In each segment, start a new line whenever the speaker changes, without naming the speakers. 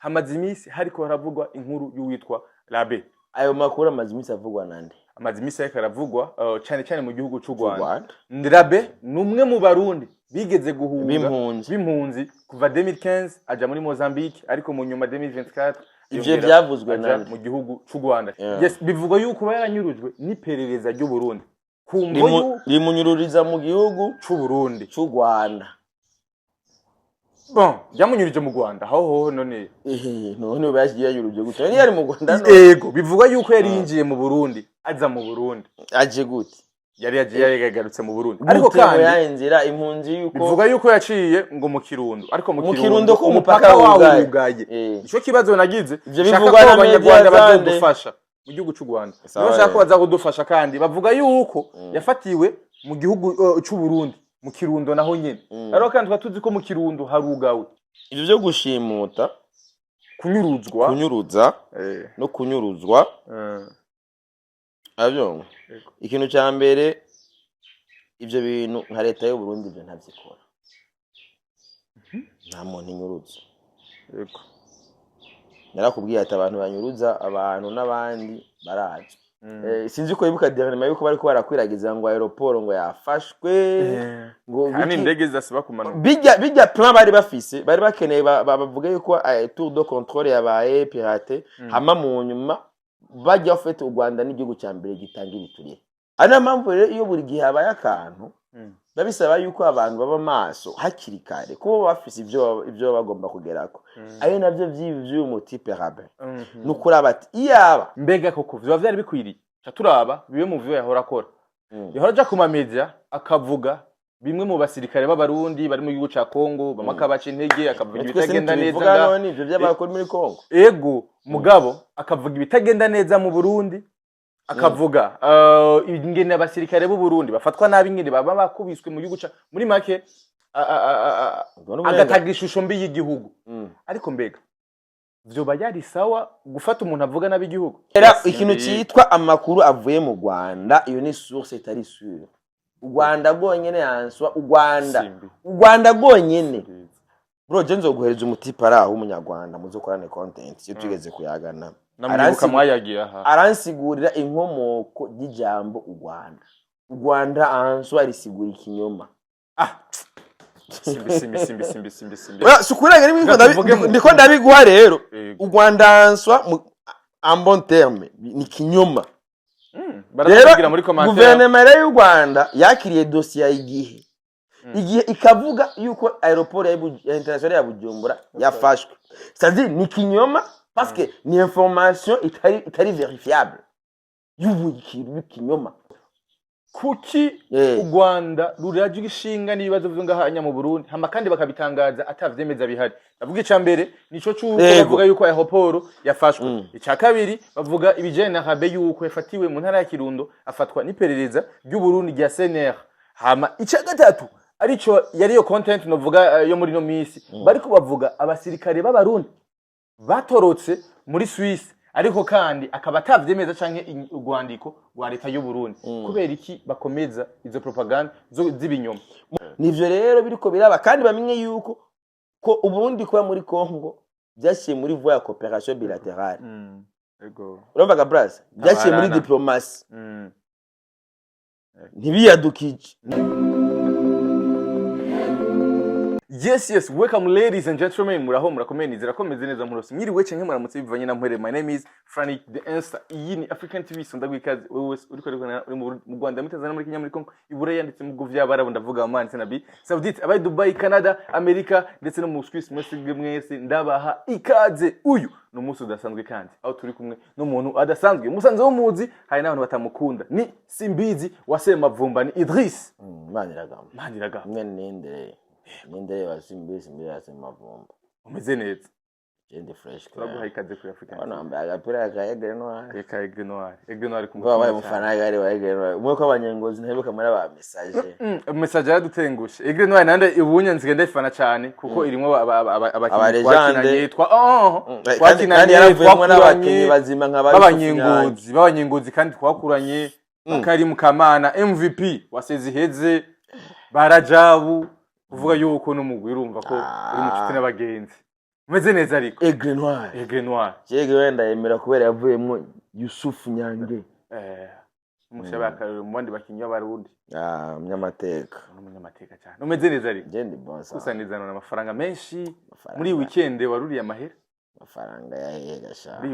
Hamaze iminsi hariko haravugwa inkuru y'uwitwa Rabe.
Ayo makuru amaze iminsi avugwa nande?
Amaze iminsi ariko aravugwa cane cane mu gihugu c'u Rwanda.
Rwanda.
Rabe ni umwe mu Barundi bigeze guhunga
b'impunzi.
B'impunzi kuva 2015 aja muri Mozambique, ariko mu nyuma 2024
Ivyo
yongera
vyavuzwe
aja
nande?
mu gihugu c'u Rwanda.
Yeah.
Yes, bivugwa yuko yaranyurujwe n'iperereza ry'u Burundi ku mvo
Rimunyururiza mu gihugu
c'u Burundi.
c'u Rwanda.
Bon, yamunyurije mu Rwanda aho hoho none?
Ehe, none ubu yagiye yanyuruje gute? Yari yari mu Rwanda none?
Ego, bivugwa yuko yari yinjiye mu Burundi, aza mu Burundi.
Aje gute?
Yari yagiye, yari yagarutse mu Burundi, ariko
Gute ngo
kandi
yahe nzira impunzi yuko
bivuga yuko yaciye ngo mu Kirundo, ariko mu
Mu
Kirundo
Kirundo ko
umupaka
umupaka
wawo
wugaye.
wugaye.
Eh.
Ico kibazo nagize,
Ivyo
nshaka
bivugwa
ko
na
Abanyarwanda
media zande.
bazodufasha mu gihugu c'u Rwanda.
Sawa.
Nibo nshaka ko
Rero.
baza kudufasha. Kandi bavuga yuko yafatiwe mu gihugu c'u Burundi, mu Kirundo naho nyene. Ariko kandi tukaba tuzi ko mu Kirundo harugawe.
Ivyo vyo gushimuta,
kunyuruzwa,
kunyuruza no kunyuruzwa, avyo
Yego.
ikintu ca mbere, ivyo bintu nka leta y'u Burundi ivyo ntavyikora. Nta muntu inyuruza. Narakubwiye ati abantu banyuruza abantu n'abandi barazwi. Sinzi ko wibuka dernièrement yuko bariko barakwiragiza ngo aéroport ngo yafashwe, ngo
Kandi indege zidasiba kumanuka.
Bijya plan bari bafise, bari bakeneye bavuge yuko tour de contrôle yabaye pirate, hama mu nyuma bajya ufite u Rwanda n'igihugu cya mbere gitanga ibiturire. Ari nayo mpamvu rero iyo buri gihe habaye akantu, biba bisaba yuko abantu baba maso hakiri kare, kuko baba bafise ivyo baba bagomba kugerako, ari navyo vy'ibi vy'uyu mutipe Rabe. Ni ukuraba ati iyaba
Mbega koko vyoba vyari bikwiriye? Ca turaba bibe mu vyo yahora akora. Yahora aja ku mamedia akavuga bimwe mu basirikare b'Abarundi bari mu gihugu ca Kongo, bamwe akabaca intege, akavuga
Twese
ibitagenda neza
ntitubivuga.
ngaha.
None ivyo vy'abakora muri Kongo?
Ego, mugabo akavuga ibitagenda neza mu Burundi, akavuga ingene abasirikare b'u Burundi bafatwa nabi, ingene baba bakubiswe mu gihugu ca muri make
Ubwo n'uburenganzira.
agatanga ishusho mbi y'igihugu. Ariko mbega vyoba yari sawa gufata umuntu avuga nabi igihugu?
Era ikintu cyitwa amakuru avuye mu Rwanda, iyo ni source itari sûre. U Rwanda rwonyene yanswa u Rwanda.
Simbi.
U Rwanda rwonyene, bro, je nzoguhereza umutipe ari aho w'Umunyarwanda muzokorane content iyo tugeze kuyagana.
Namwibuka mwayagiye aha.
Aransigurira inkomoko y'ijambo u Rwanda. U Rwanda answa risigura ikinyoma.
Ah, simbi, simbi, simbi, simbi, simbi, simbi.
Oya, si ukurenga rimwe.
Reka tuvuge
Ndiko ndabiguha rero.
Yego.
U Rwanda answa en bon terme ni kinyoma.
Baratubwira muri commentaire.
Guverinoma rero y'u Rwanda yakiriye dosiye ya Igihe, Igihe ikavuga yuko aéroport ya international ya Bujumbura yafashwe, c'est-à-dire ni kinyoma, parce que ni information itari vérifiable y'ubu ikintu y'ikinyoma.
Kuki u Rwanda ruraje ishinga n'ibibazo vyo ngahanya mu Burundi, hama kandi bakabitangaza atavyemeza bihari? Ndavuga ica mbere nico c'uko bavuga yuko aéroport yafashwe. Ica kabiri, bavuga ibijanye na Rabe, yuko yafatiwe mu ntara ya Kirundo, afatwa n'iperereza ry'u Burundi rya CNR. Hama ica gatatu, arico yariyo content novuga yo muri no misi, bariko bavuga abasirikare b'Abarundi batorotse muri Suisse, ariko kandi akaba atavyemeza canke urwandiko rwa leta y'u Burundi. Kubera iki bakomeza izo propaganda z'ibinyoma?
Nivyo rero biriko biraba. Kandi bamenye yuko ko Uburundi kuba muri Congo byashiye muri voie ya coopération bilatérale.
Ego.
Urumva ga bras, byashiye muri
Tabarana.
diplomatie. Ntibiyadukije.
Yes, welcome ladies and gentlemen. Muraho, murakomeye, nizera ko meze neza murose. Mwiriwe canke muramutse bivanye na mpere. My name is Frank the Answer. Iyi ni African TV sonda gwikaze. Wewe wese uriko ariko uri mu Rwanda, muri Tanzania, muri Kenya, muri Congo, i Buraya ndetse mu bihugu vy'Abarabu, ndavuga Oman ndetse na Arabie Saoudite, abaye Dubai, Canada, Amerika ndetse no mu Swiss, mwese mwese ndabaha ikaze. Uyu ni umunsi udasanzwe kandi aho turi kumwe n'umuntu adasanzwe. Musanze muzi, hari n'abantu batamukunda. Ni Simbizi wa Semavumba, ni Idris.
Maniragamba.
Maniragamba.
Mwe nindere wa Simbizi mbere ya Semavumba.
Umeze neza?
Jendi fresh.
Turaguha ikaze kuri African
Abana bambaye agapira ka Aigle Noir.
Reka Aigle Noir, Aigle Noir ku
Ngo wabaye
mutima cyane.
umufana gari wa Aigle Noir. Umwe ko abanyengozi ntaheruka muri aba message.
Message yaradutengushe. Aigle Noir nande ubunye nsigaye ndayifana cyane kuko irimo abakinyi
Aba legende.
twakinanye twa oh
Kandi
twakinanye,
yaravuyemo n'abakinyi
twakuranye
bazima nka ba
b'abanyengozi kandi twakuranye, Bakari Mukamana MVP waseziheze, Barajabu, kuvuga yuko n'umugwi urumva ko uri mu nshuti n'abagenzi. Umeze neza ariko.
Aigle Noir.
Aigle Noir.
Aigle Noir ndayemera kubera yavuyemo Yusuf Nyange.
Umusaba akarorero mu bandi bakinyi b'Abarundi.
Ah, umunyamateka.
N'umunyamateka cyane. Umeze neza ariko.
Je ndi bon sana.
Usa neza none, amafaranga menshi.
Amafaranga-
Muri iyi weekend waruriye amahera.
Amafaranga yahehe sha?
Muri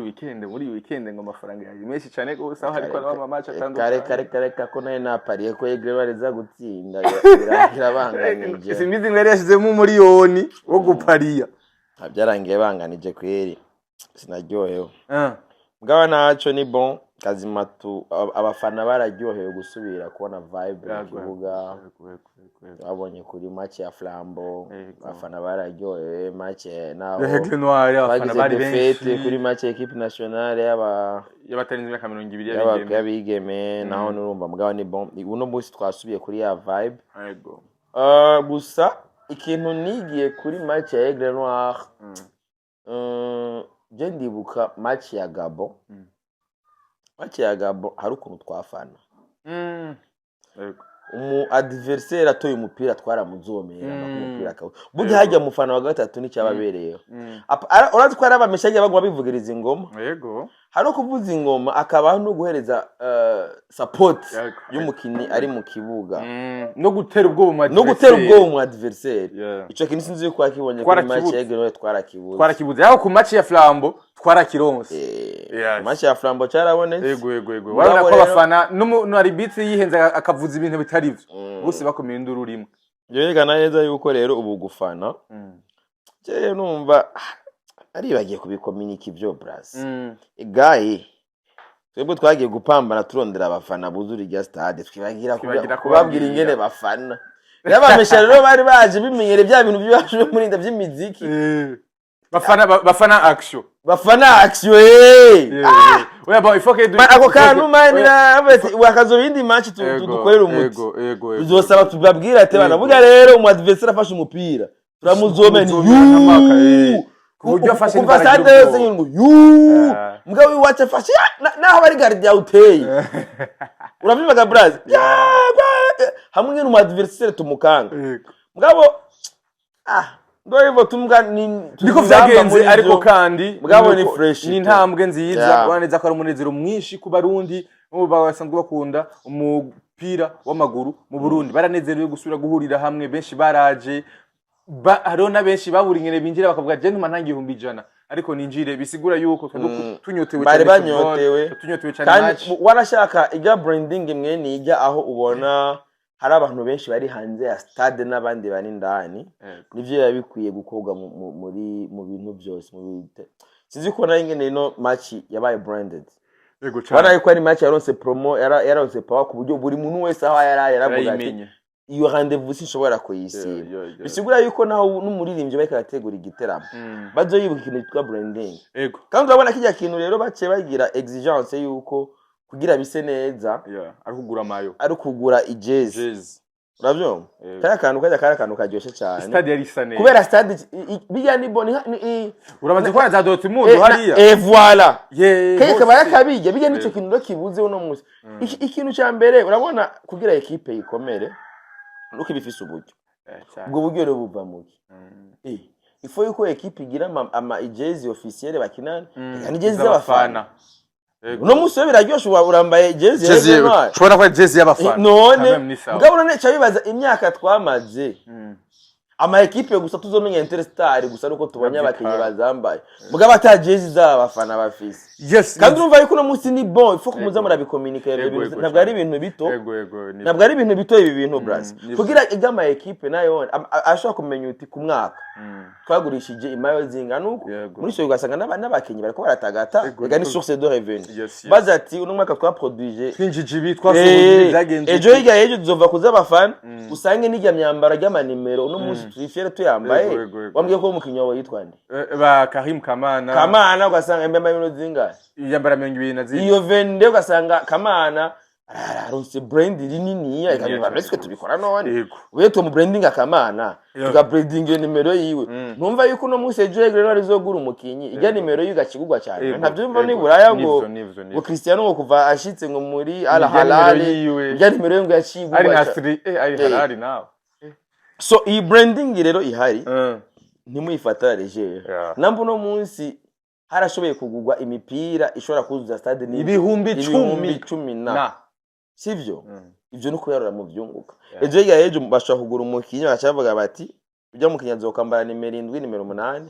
iyi weekend ngo amafaranga yaje menshi cyane gose, aho hariko haraba ama match
Kare.
atandukanye.
Kare kare kare, ko nayo napariye ko Aigle Noir iza gutsinda, birangira banganije.
Simbizi ngo yari yashizemo 1 miliyoni wo gupariya.
Byarangiye banganije kweri, sinaryohewe.
Ah.
Mugabo naco ni bon kazima tu, abafana bararyohewe gusubira kubona vibe mu kibuga.
Yego.
Babonye kuri match ya Flambeau, abafana bararyohewe match naho
Aigle Noir, abafana
twagize
bari
défaite
benshi.
Kuri match ya équipe nationale y'aba
y'abatarenze imyaka 20 y'abigeme.
Y'abigeme naho nurumva, mugabo ni bon, uno munsi twasubiye kuri ya vibe. Gusa ikintu nigiye kuri match ya Aigle Noir, je ndibuka match ya Gabon. Match ya Gabon hari ukuntu twafana. Umu adversaire atoye umupira, twaramuzomera umupira akawe burya. Hajya umufana wa gatatu n'icyababereyeho. Urazi ko hari abameshagiye baguma bivugiriza ingoma. Hari no kuvuza ingoma, akabaho no guhereza support y'umukinnyi ari mu kibuga.
No gutera ubwoba mu
No gutera
adversaire.
ubwoba mu adversaire. Ico kintu sinzi yuko wakibonye kuri match
Twarakibuze.
ya Aigle Noir, twarakibuze.
Twarakibuze, aho ku match ya Flambeau twarakironse.
Match ya Flambeau cyarabonetse.
Yego.
Mugabo
Warabona ko
rero-
abafana n'arbitre yihenze akavuza ibintu bitari byo, bose bakomeye induru rimwe.
Byerekana neza yuko rero ubu gufana, jewe numva aribagiye kubikominika ibyo bras. Gayi twebwe twagiye gupambana turondera abafana buzura irya stade, twibagira
Twibagira
kubabwira
kubabwira.
ingene bafana. Rero abamesha rero bari baje bimenyere bya bintu by'iwacu byo muri by'imiziki.
Bafana action.
Bafana action, eh.
Oya, bon, il faut que
Man, ako kantu man, wakazoba iyindi match dukorera umuti.
Yego.
Tuzosaba tubabwire ati bana, burya rero umu adversaire afashe umupira turamuzomena.
Tumuzomera nk'amaka, eh. Ku buryo afashe
Kuva
ntibaragira
stade yose
ubwoba.
ngo yuu. Mugabo iwacu afashe ya, naho bari gardien uteye, uravyumvaga brazi hamwe nyene umu adversaire tumukanga. Mugabo ndo hivyo tumbwa ni
Niko
tuziramba
vyagenze
muri
ariko
ivyo.
kandi
Mugabo ni fresh
ni
tu.
intambwe nziza. Ubona neza ko ari umunezero mwinshi ku Barundi n'ubu basanzwe bakunda umupira w'amaguru mu Burundi. Baranezerewe gusubira guhurira hamwe, benshi baraje. Hariho na benshi babura ingene binjira, bakavuga je ntuma ntanga 100,000 ariko ninjire. Bisigura yuko twebwe tunyotewe
Bari
cyane football,
banyotewe.
tunyotewe cyane
Kandi
match.
Warashaka ijya branding mwene ijya aho ubona hari abantu benshi bari hanze ya stade n'abandi bari indani. Nivyo biba bikwiye gukorwa muri mu bintu byose sinzi ko nayo ingene ino match yabaye branded.
Cyane.
Ubona yuko ari match yaronse promo, yaronse power ku buryo buri muntu wese aho yari ari yaravuga ati
yarayimenye.
Iyo rendez-vous sinshobora kuyisiba. Bisigura yuko naho n'umuririmbyi bariko arategura igiteramo bazoyibuka ikintu cyitwa branding. Kandi urabona kijya kintu rero baciye bagira exigence yuko kugira bise neza
Yeah, ari kugura maillot.
Ari ukugura ijezi.
Jezi.
Uravyumva?
Yego.
Kariya kantu kajya kari akantu karyoshe cyane.
Stade yari isa neza.
Kubera stade bijya ni bo ni
Uramaze kubona za Dortmund hariya.
Voilà.
Yeah,
Kaya kaba
hose.
yakabijya bijya nico
Yego.
kintu rero kibuze uno munsi. Ikintu cya mbere urabona kugira ekipe ikomere nuko iba ifise uburyo.
Cyane.
Ubwo buryo rero buva muki? Il faut yuko ekipe igira ama ijezi officielle bakinana eka n'ijezi z'abafana.
Yego.
Uno munsi rero biraryoshe, uba urambaye jezi ya
Jezi
Aigle Noir.
ushobora kuba jezi y'abafana.
None
Quand même ni sawa.
mugabo none ca bibaza imyaka twamaze ama ekipe gusa tuzomenya Interstar gusa nuko tubonye
Babyitwara.
abakinyi bazambaye, mugabo ata jezi z'abafana bafise. Kandi urumva yuko uno munsi ni bon, il faut ko muza murabikominika ibyo bintu.
Yego,
Ntabwo ari
cyane.
ibintu bito.
Yego
Ntabwo ari ibintu bito ibi bintu bras. Kugira ibyo ama ekipe nayo ashobora kumenya uti ku mwaka twagurishije i maillots zingana uku. Muri icyo ugasanga n'abakinyi bariko baratagata. Ega ni source de revenu. Baza ati uno mwaka twaproduije
Twinjije ibi, twasohoye ibi, byagenze
ejo
uku.
hirya y'ejo tuzova kuza abafana usange n'irya myambaro ry'amanimero uno munsi turifyere tuyambaye.
Yego.
Wambwiye ko umukinyi wawe yitwa nde?
Ba Karim Kamana.
Kamana, ugasanga yambaye nimero zingahe?
Yambara 24.
Iyo vende ugasanga Kamana araronse brand rininiya.
Niniya
Ikabiba
cyane
twe tubikora none. Uye tumu branding akamana tukabranding iyo nimero yiwe. Ntumva yuko uno munsi ejo Aigle Noir izogura umukinyi ijya nimero yiwe igakigurwa cyane. Ntavyumva ni Buraya ngo
Nivyo.
ngo Cristiano ngo kuva ashitse ngo muri Al
Ijya nimero
Hilal
yiwe.
ijya nimero yiwe ngo yacigurwa
Ari
cyane.
Nasri, ari Halali nawe.
So iyi branding rero ihari. Ntimuyifata légère. Namba uno munsi harashoboye kugurwa imipira ishobora kuzuza stade ni
ibihumbi
ibihumbi
10
cumi na
na
sivyo? Ivyo ni ukuyarura mu vyunguka.
Yeah.
Ejo hirya y'ejo bashobora kugura umukinyi, bagaca bavuga bati: "Ujya mukinyi azokambara nimero 7, nimero 8,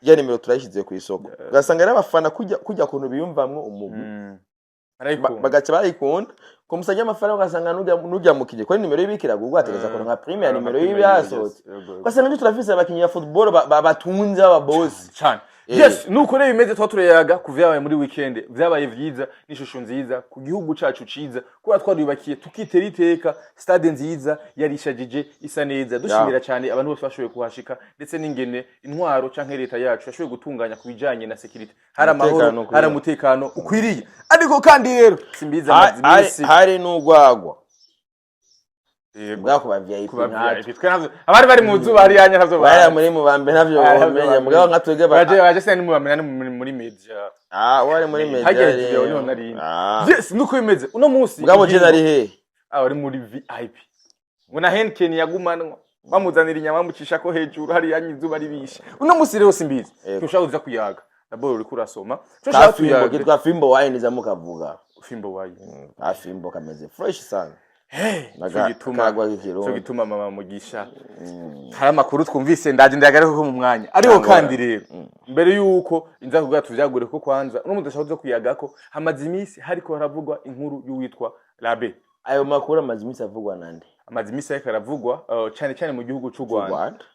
ijya nimero turayishyize ku isoko." Ugasanga rero abafana kujya kuntu biyumvamwo umugwi,
Barayikunda.
bagaca bayikunda kumusajya amafaranga, ugasanga nujya mukinyi kuri nimero y'ibikira kugurwa ategereza kuronka prime ya nimero y'ibi yasohotse. Ugasanga nibyo turafise abakinyi ba football batunze, b'ababosi.
Cyane. Yes, nuko rero bimeze. Tuba turayaga ku vyabaye muri weekend, vyabaye vyiza n'ishusho nziza ku gihugu cacu ciza, kuba twariyubakiye tukitera iteka stade nziza yarishajije, isa neza. Dushimira cyane abantu bose bashoboye kuhashika, ndetse n'ingene intwaro canke leta yacu yashoboye gutunganya ku bijanye na sécurité, hari amahoro,
Umutekano ukwiye.
hari umutekano ukwiriye. Ariko kandi rero simbizi, amaze iminsi
Hari n'urwagwa
Yego.
bwa kuba VIP
Kuba
nkatwe.
VIP. Twe navyo abari bari mu zuba hariya ntavyo
bari
bazi.
muri mu bambe ntavyo
Bari
bomenya, mugabo nka twebwe
Baje se ni mu bamenya, ni muri media.
Ah, wari muri media.
Hageze
Rero.
video niho nari.
Ah.
Yes, nuko bimeze uno munsi.
Mugabo je nari he?
Ah, wari muri VIP, ngo na Heineken yagumanwa, bamuzanira inyama bamucisha ko hejuru hariya izuba ribishe. Uno munsi rero simbizi, tushaka kuza kuyaga. D'abord uriko urasoma cyo
Ka
shaka
fimbo
tuyage.
kitwa Fimbo Wine za mukavuga.
Fimbo Wine.
Ka fimbo kameze fresh sana.
Cyo gituma
Kagwa k'ikirundi.
Cyo gituma mama Mugisha hari amakuru twumvise, ndaje ndagaruka ko mu mwanya. Ariko
Ntabwo-
kandi rero mbere yuko inza kugira tuvyagure, ko kwanza uno muntu ashaka kuza kuyagako, hamaze iminsi hariko haravugwa inkuru y'uwitwa Rabe.
Ayo makuru amaze iminsi avugwa nande?
Amaze iminsi ariko aravugwa cyane cyane mu gihugu c'u Rwanda.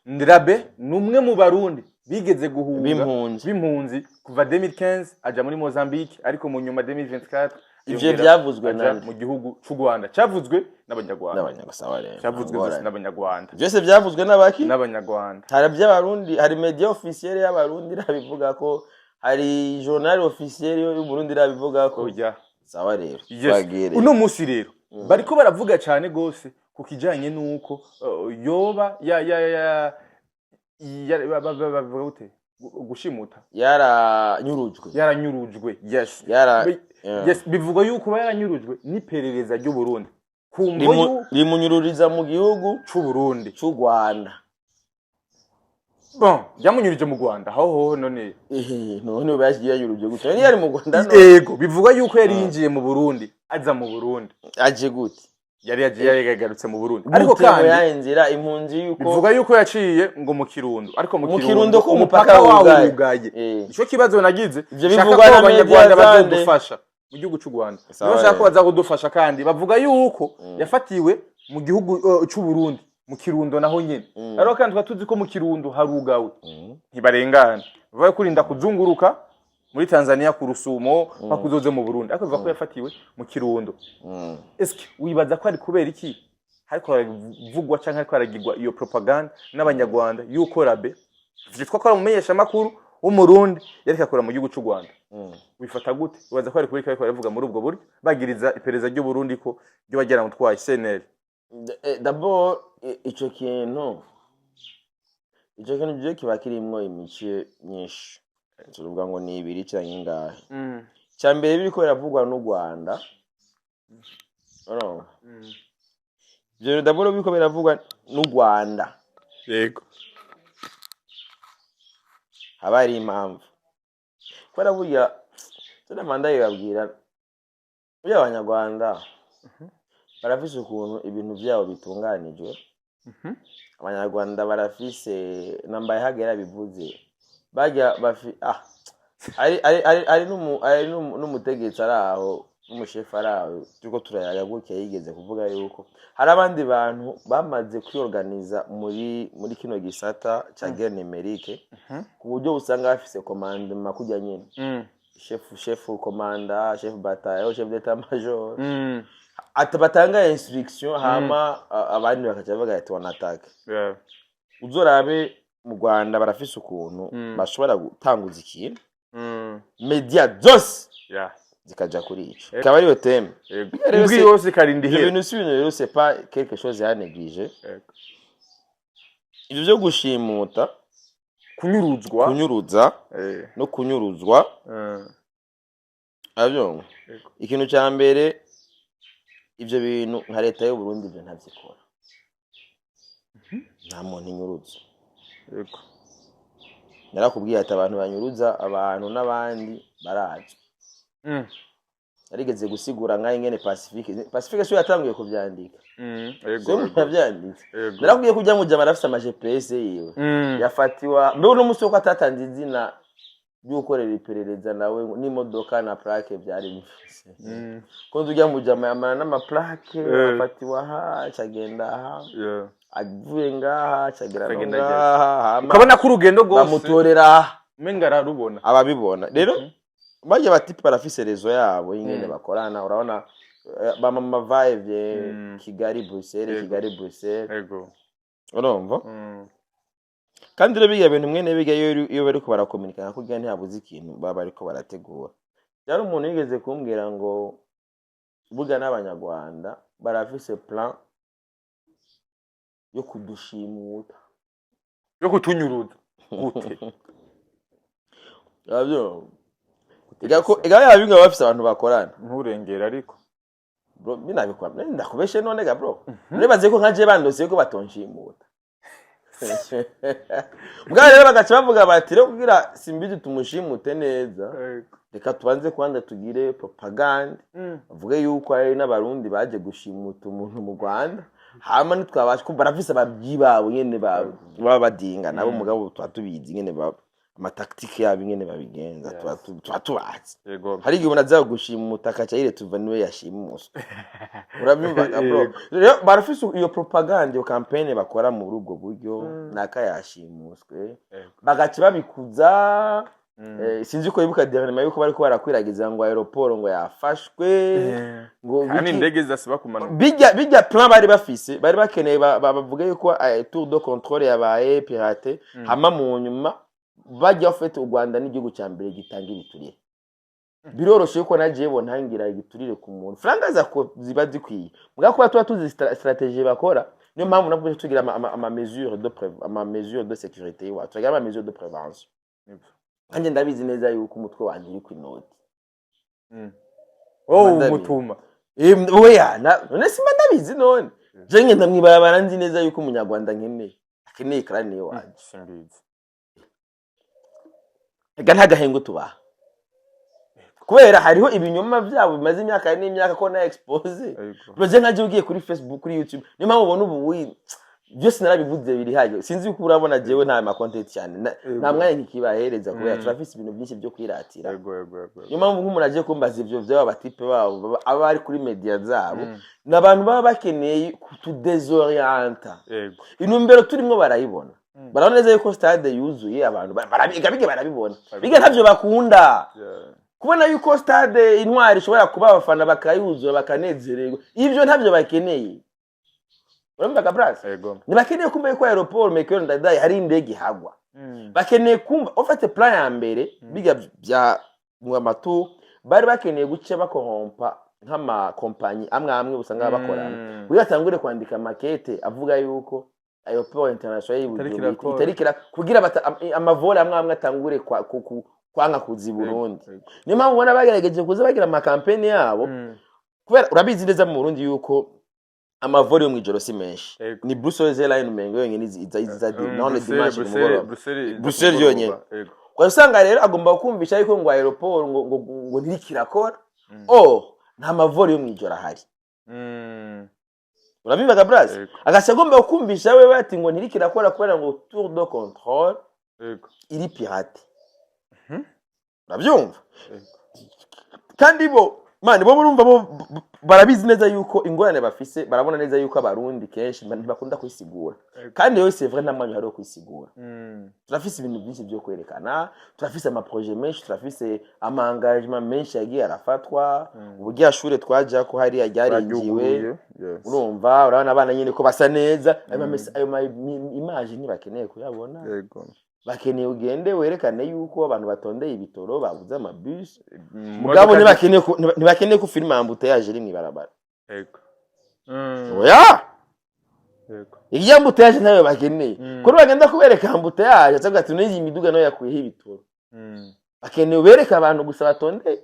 Rwanda.
Rabe ni umwe mu Barundi bigeze guhunga
B'impunzi.
b'impunzi kuva 2015 aja muri Mozambique, ariko mu nyuma 2024
Ivyo
yongera
vyavuzwe
aja
nande?
mu gihugu c'u Rwanda. Cavuzwe n'Abanyarwanda.
N'abanyagasaba rero.
Cyavuzwe
Ngorane.
vyose n'Abanyarwanda.
Byose byavuzwe n'abaki?
N'Abanyarwanda.
Hari iby'Abarundi, hari média officielle y'Abarundi irabivuga ko, hari journal officiel y'Uburundi irabivuga ko.
Oya.
Sawa rero.
Yes.
Twagire.
Uno munsi rero bariko baravuga cyane gose ku kijanye n'uko yoba ya ya ya ya bavuga gute, gushimuta.
Yaranyurujwe.
Yaranyurujwe, yes.
Yara Yeah.
Yes, bivugwa yuko ba yaranyurujwe n'iperereza ry'u Burundi ku mvo
Rimunyururiza mu gihugu
c'u Burundi.
c'u Rwanda.
Bon, yamunyurije mu Rwanda aho hoho none?
Ehe, none ubu yashigiye yanyuruje gute? None yari mu Rwanda none?
Ego, bivugwa yuko yari yinjiye mu Burundi, aza mu Burundi.
Aje gute?
Yari yagiye, yari yagarutse mu Burundi, ariko
Gute ngo
kandi
yahe nzira impunzi yuko
bivuga yuko yaciye ngo mu Kirundo, ariko mu
Mu
Kirundo
Kirundo ko
umupaka
umupaka
wawo
wugaye.
wugaye. Ico kibazo nagize,
Ivyo
shaka
bivugwa
ko
na
Abanyarwanda
media zande.
bazodufasha mu gihugu c'u Rwanda.
Sawa
Nibo shaka ko
rero.
baza kudufasha. Kandi bavuga yuko yafatiwe mu gihugu c'u Burundi mu Kirundo naho nyene. Ariko kandi tukaba tuzi ko mu Kirundo harugawe, ntibarengana, bavuga kurinda kuzunguruka muri Tanzania ku Rusumo mpaka uzoze mu Burundi, ariko bivuga ko yafatiwe mu Kirundo. Eske wibaza ko ari kubera iki hariko haravugwa canke hariko haragirwa iyo propaganda n'Abanyarwanda yuko Rabe vyitwa ko ari umumenyeshamakuru w'Umurundi yariko akora mu gihugu c'u Rwanda? Wifata gute? Wibaza ko ari kubera iki bariko baravuga muri ubwo buryo, bagiriza iperereza ry'u Burundi ko ryo bagiramutwaye CNL?
D'abord ico kintu je kiba kirimwo imice myinshi, tuvuga ngo ni ibiri canke ingahe. Icya mbere, biriko biravugwa n'u Rwanda, urumva? Ivyo bintu d'abord biriko biravugwa n'u Rwanda, haba hari impamvu, kubera burya tuna ndabibabwira, burya Abanyarwanda barafise ukuntu ibintu vyabo bitunganijwe. Abanyarwanda barafise nambaye hagera bivuze barya bafi ah ari n'umutegetsi ari aho, n'umushefu ari aho turiko turayaga gutya, yigeze kuvuga yuko hari abandi bantu bamaze kwiorganiza muri kino gisata ca guerre numérique, ku buryo usanga bafise commandement kurya nyene, chef commandant, chef bataillon, chef d'état major, ati batanga instruction, hama abandi bakaca bavuga ati: "On attaque." Uzorabe mu Rwanda barafise ukuntu bashobora gutanguza ikintu, media zose zikaja kuri ico, ikaba ariyo thème. Rero
Indwi yose ikarinda
ivyo
ihera.
bintu si ibintu rero, c'est pas quelque chose à négliger. Ivyo vyo gushimuta,
kunyuruzwa,
kunyuruza no kunyuruzwa, avyumva?
Yego.
Ikintu ca mbere, ivyo bintu nka leta y'u Burundi ivyo ntavyikora, nta muntu inyuruza. Narakubwiye ati abantu banyuruza abantu n'abandi barazwi. Narigeze gusigura nkaho ingene Pacifique siyo yatanguye kuvyandika. Siyo yavyanditse. Narakubwiye ko ujya mujama arafise ama GPS yiwe. Yafatiwa mbere uno musi, uko atatanze izina ry'ukorera iperereza nawe n'imodoka na plaque byari bifise. Ko nzi ujya mujama yamara n'ama plaque. Afatiwa aha, acagenda aha, avuye ngaha acagera no
Acagenda.
ngaha, hama
Ukabona ko urugendo rwose
bamutorera aha.
Umenga ararubona.
Ababibona rero bajya batipe barafise réseau yabo y'ingene bakorana. Urabona bamama vaevye Kigali Bruxelles, Kigali Bruxelles. Urumva? Kandi rero biga bintu mwene biga iyo bariko barakominika kugira ntihabuze ikintu baba bariko barategura. Byari umuntu yigeze kumbwira ngo burya n'Abanyarwanda barafise plan yo kudushimuta.
Yo kutunyuruza gute?
Uravyumva? Ega yaba bimwe baba bafise abantu bakorana.
Nturengera ariko.
Bro, binabikora ndakubeshe none ga bro, nibaze ko nkaje bandose ko batonshimuta bwa rero bagaca bavuga bati rero kugira Simbizi tumushimute neza, reka tubanze kwanza tugire propagande, bavuge yuko hari n'Abarundi baje gushimuta umuntu mu Rwanda, hama ntitwabasha kumva barafise abavyi babo nyene baba badinga nabo. Mugabo tuba tubizi nyene ama tactique yabo ingene babigenza. Tuba tubazi. Hari igihe umuntu aza gushimuta akaca yiretuva niwe yashimuswe. Urabyumva bro?
Yego.
Rero barafise iyo propaganda, iyo campaign bakora muri ubwo buryo, naka yashimuswe, bagaca babikuza. Sinzi ko wibuka dernièrement yuko bariko barakwiragiza ngo aéroport ngo yafashwe, ngo
Kandi indege zidasiba kumanuka.
Bijya plan bari bafise, bari bakeneye bavuge yuko tour de contrôle yabaye pirate, hama mu nyuma bajya bafite u Rwanda n'igihugu cya mbere gitanga ibiturire. Biroroshe yuko nagiye ntangira igiturire ku muntu, franga zako ziba zikwiye mbwa kuba tuba tuzi stratégie bakora. Niyo mpamvu nabwo tugira ama mesure de sécurité iwacu, tugira ama mesure de prévention. Kandi ndabizi neza yuko umutwe wanjye uri ku inoti.
Wowe
Ndabizi.
umutuma.
Oya, none simba ndabizi? None je ngenda mwibarabara nzi neza yuko Umunyarwanda nkeneye akeneye karani iwanjye.
Simbizi.
Ega nta gahengo tubaha kubera hariho ibinyoma byabo bimaze imyaka n'imyaka ko na expose. Baje nkaje ugiye kuri Facebook, kuri YouTube, niyo mpamvu ubona ubu byose narabivuze biri hayo. Sinzi uko urabona jewe nta ma content cyane nta mwanya nkikibahereza kubera turafise ibintu byinshi byo kwiratira.
Yego yego yego
Niyo mpamvu nk'umuntu agiye kumbaza ivyo vy'aba batipe babo aba bari kuri media zabo, ni abantu baba bakeneye kutudésorienta. Intumbero turimwo barayibona. Barabona neza yuko stade yuzuye abantu barabiga biga barabibona, biga ntavyo bakunda kubona yuko stade Intwari ishobora kuba abafana bakayuzura bakanezererwa. Ivyo ntavyo bakeneye. Urumva Gabrasi?
Yego.
Ntibakeneye kumva yuko aéroport Melchior Ndadaye hari indege ihagwa. Bakeneye kumva ufate plan ya mbere biga bya amatu bari bakeneye guca bakorompa nk'amakompanyi amwe amwe usanga bakorana kugira atangure kwandika makete avuga yuko aéroport international
Itariko
y'Ibujumbura
irakora.
itariko kugira ama vol amwe amwe atangure kwanga kuza i Burundi. Niyo mpamvu ubona bagerageje kuza bagira ama campaign yabo kubera urabizi neza mu Burundi yuko ama vol yo mw'ijoro si menshi. Ni Brussels Airline umengo yonyene iza none dimanche ku mugoroba.
Bruxelles.
Bruxelles yonyene. Ukaba usanga rero agomba kumvisha yuko ngo aéroport ngo ntiriko irakora. Oh, nta ma vol yo mw'ijoro ahari. Urabibaga Braz?
Yego.
Agaca agomba kumvisha wewe ati ngo ntiriko irakora kubera ngo tour de contrôle iri pirate. Urabyumva?
Yego.
Kandi bo mani bo murumva bo barabizi neza yuko ingorane bafise, barabona neza yuko Abarundi kenshi ntibakunda kwisigura. Kandi rero c'est vrai, nta mwanya uhari wo kwisigura. Turafise ibintu byinshi byo kwerekana, turafise ama projet menshi, turafise ama engagement menshi yagiye arafatwa. Uburyo shure twaja ko hariya ryarinjiwe.
Baryuguruye, yes.
Urumva, urabona abana nyine ko basa neza. Ayo ma image ntibakeneye kuyabona. Bakeneye ugende werekane yuko abantu batondeye ibitoro, babuze amabus. Mugabo ntibakeneye ko filime embouteillage iri mw'ibarabara. Oya. Irya embouteillage ntayo bakeneye. Kuri bagenda kubereka embouteillage acavuga ati n'iyi miduga nayo yakuyeho ibitoro. Bakeneye ubereke abantu gusa batondeye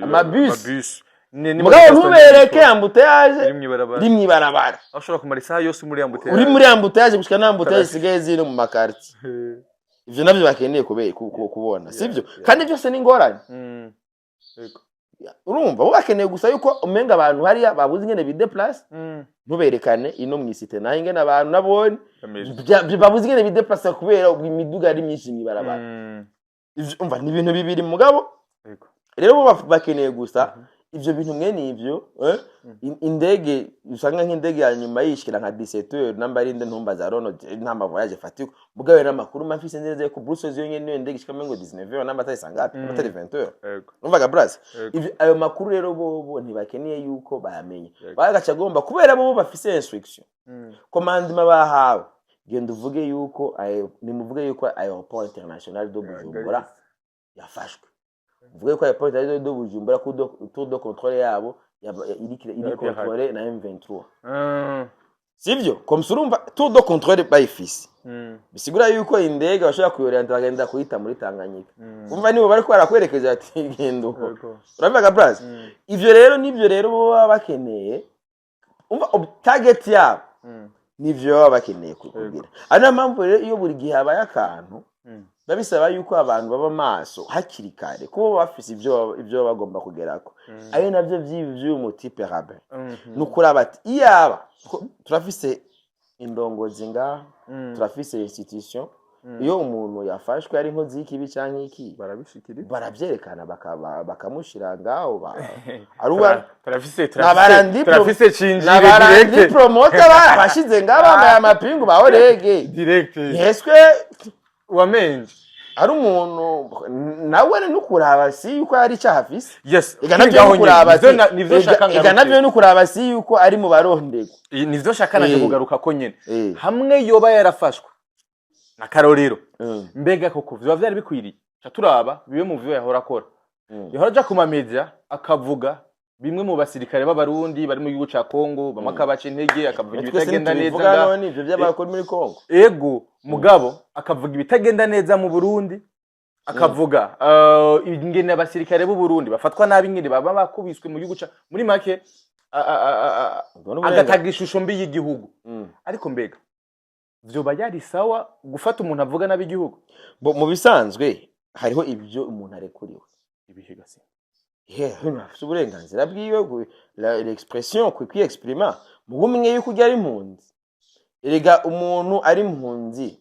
amabus.
Amabus. Ni
Mugabo
modoka
ntubereke
zitondeye
embouteillage
iri mw'ibarabara.
Iri mw'ibarabara.
Aho ushobora kumara isaha yose muri embouteillage.
Uri muri embouteillage gushika na embouteillage isigaye ziri mu ma quartier. Ivyo navyo bakeneye kubona, sivyo? Kandi byose ni ingorane. Urumva, bo bakeneye gusa yuko umenga abantu hariya babuze ingene bidéplace, ntuberekane ino mw'isite, naho ingene abantu nabone
Kameze.
Babuze ingene bidéplace kubera imiduga ari myinshi mw'ibarabara. Ivyo umva ni ibintu bibiri, mugabo rero bo bakeneye gusa ivyo bintu mwene ivyo, indege usanga nk'indege ya nyuma yishikira nka 17h, namba ari inde ntumbaza rono, nta ma voyage fatika. Mugabo rero amakuru mafise neza yuko Brussels yo nyene niyo ndege ishika ngo 19h, namba atari sangapi, namba atari 20h. Umvaga bras?
Yego.
Ivyo ayo makuru rero bo ntibakeneye yuko bayamenya. Bagaca agomba kubera bo bafise instruction, commandement bahawe: genda uvuge yuko nimuvuge yuko aéroport international de Bujumbura yafashwe, uvuge ko aéroport international de Bujumbura ko tour de contrôle yabo iri
Yari
contrôlée na M23. Sivyo? Comme ça, urumva tour de contrôle bayifise, bisigura yuko indege bashobora kuyorenta bagenda kuyita muri Tanganyika. Umva, nibo bariko barakwerekeza ati genda uko. Urabivuga bras? Ivyo rero nivyo rero bo baba bakeneye. Umva, target yabo nivyo baba bakeneye kugira. Ari nayo mpamvu rero iyo buri gihe habaye akantu, biba bisaba yuko abantu baba maso hakiri kare, kuba bafise ivyo baba bagomba kugerako. Ari navyo vy'ibi vy'uyu mutipe Rabin, ni ukuraba ati iyaba ko turafise indongozi ngaha, turafise institution, iyo umuntu yafashwe ari inkozi y'ikibi canke iki,
barabishikiriza.
Baravyerekana, bakamushira ngaho aruba
Turafise
Nabarandi
turafise cinjire
nabarandi
direct.
Promoter barabashize ngaho bambaye amapingu ba orege.
Direct.
Yeswe.
Wamenje.
Ari umuntu nawe ni ukuraba si yuko ari icyaha afise. Ega navyo
Ngaho
ni ukuraba
nyene.
si
Nivyo shaka
ega
ngarukire.
Navyo ni ukuraba si yuko ari mu barondegwa.
Nivyo shaka naje kugaruka ko nyene. Hamwe yoba yarafashwe na karorero, mbega koko vyoba vyari bikwiriye? Ca turaba bibe mu vyo yahora akora. Yahora aja ku mamedia akavuga bimwe mu basirikare b'Abarundi bari mu gihugu ca Kongo, bamwe akabaca intege, akavuga
Twese
ibitagenda neza
ntitubivuga.
ngaho.
None ivyo by'abakora muri Kongo?
Ego, mugabo akavuga ibitagenda neza mu Burundi, akavuga ingene abasirikare b'u Burundi bafatwa nabi, ingene baba bakubiswe mu gihugu ca muri make
Ubwo ni uburenganzira.
agataga ishusho mbi y'igihugu. Ariko mbega vyoba yari sawa gufata umuntu avuga nabi igihugu?
Bo, mu bisanzwe hariho ibyo umuntu arekuriwe.
Ibihe gasi?
Yeah, afite uburenganzira bwiwe l'expression, kwiexprima, mugumwe yuko ujya ari impunzi. Erega umuntu ari impunzi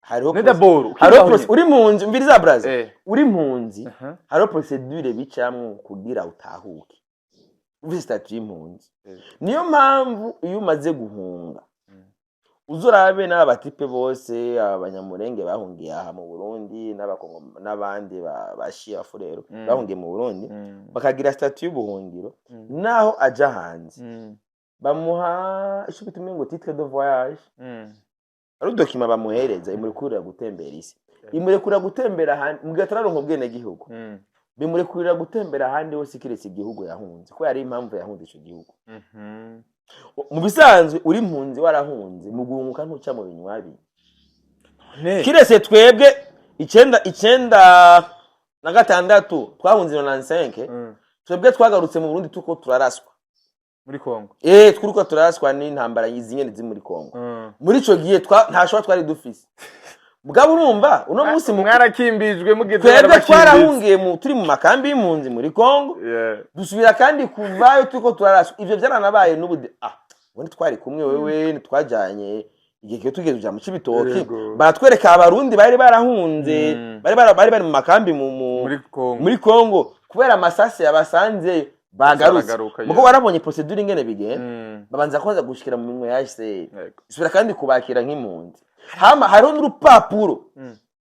hariho
Ne d'abord
hariho
ukigaho nyene.
Uri impunzi, umviriza braza, uri impunzi, hariho procédure bicamwo kugira utahuke ufite statut y'impunzi. Niyo mpamvu iyo umaze guhunga, uzorabe n'aba batipe bose, Abanyamurenge bahungiye aha mu Burundi, n'Abakongo n'abandi bashiya Bafurero bahungiye mu Burundi, bakagira statut y'ubuhungiro, naho aja hanze bamuha ico bita ngo titre de voyage. Ari document bamuhereza imurekurira gutembera isi, imurekurira gutembera ahandi mu gihe atararonka ubwenegihugu, bimurekurira gutembera ahandi hose kiretse igihugu yahunze, ko yari impamvu yahunze ico gihugu. Mu bisanzwe uri impunzi warahunze, mu guhunguka ntuca mu binywabi.
Ne
Kiretse twebwe 96 twahunze 95, twebwe twagarutse mu Burundi tuko turaraswa.
Muri Kongo?
Eh, twuriko turaraswa n'intambara izi nyene ziri muri Kongo. Muri ico gihe nta shobora twari dufise. Mugabo urumva uno munsi
Mwarakimbijwe mugeze
twebwe
barabakimbije.
Twarahungiye turi mu makambi y'impunzi muri Kongo, dusubira kandi kuvayo turiko turaraswa. Ivyo vyaranabaye n'ubu ubundi twari kumwe, wewe twajanye igihe kiyo tugeze kuja mu Cibitoki, baratwereka Abarundi bari barahunze, bari mu makambi
Muri Kongo.
Muri Kongo, kubera amasasi yabasanze bagarutse.
Baragaruka,
Mugo warabonye procédure ingene bigenda, babanza kwanza gushikira mu minwe ya HCR, isubira kandi kubakira nk'impunzi. Hama hariho n'urupapuro,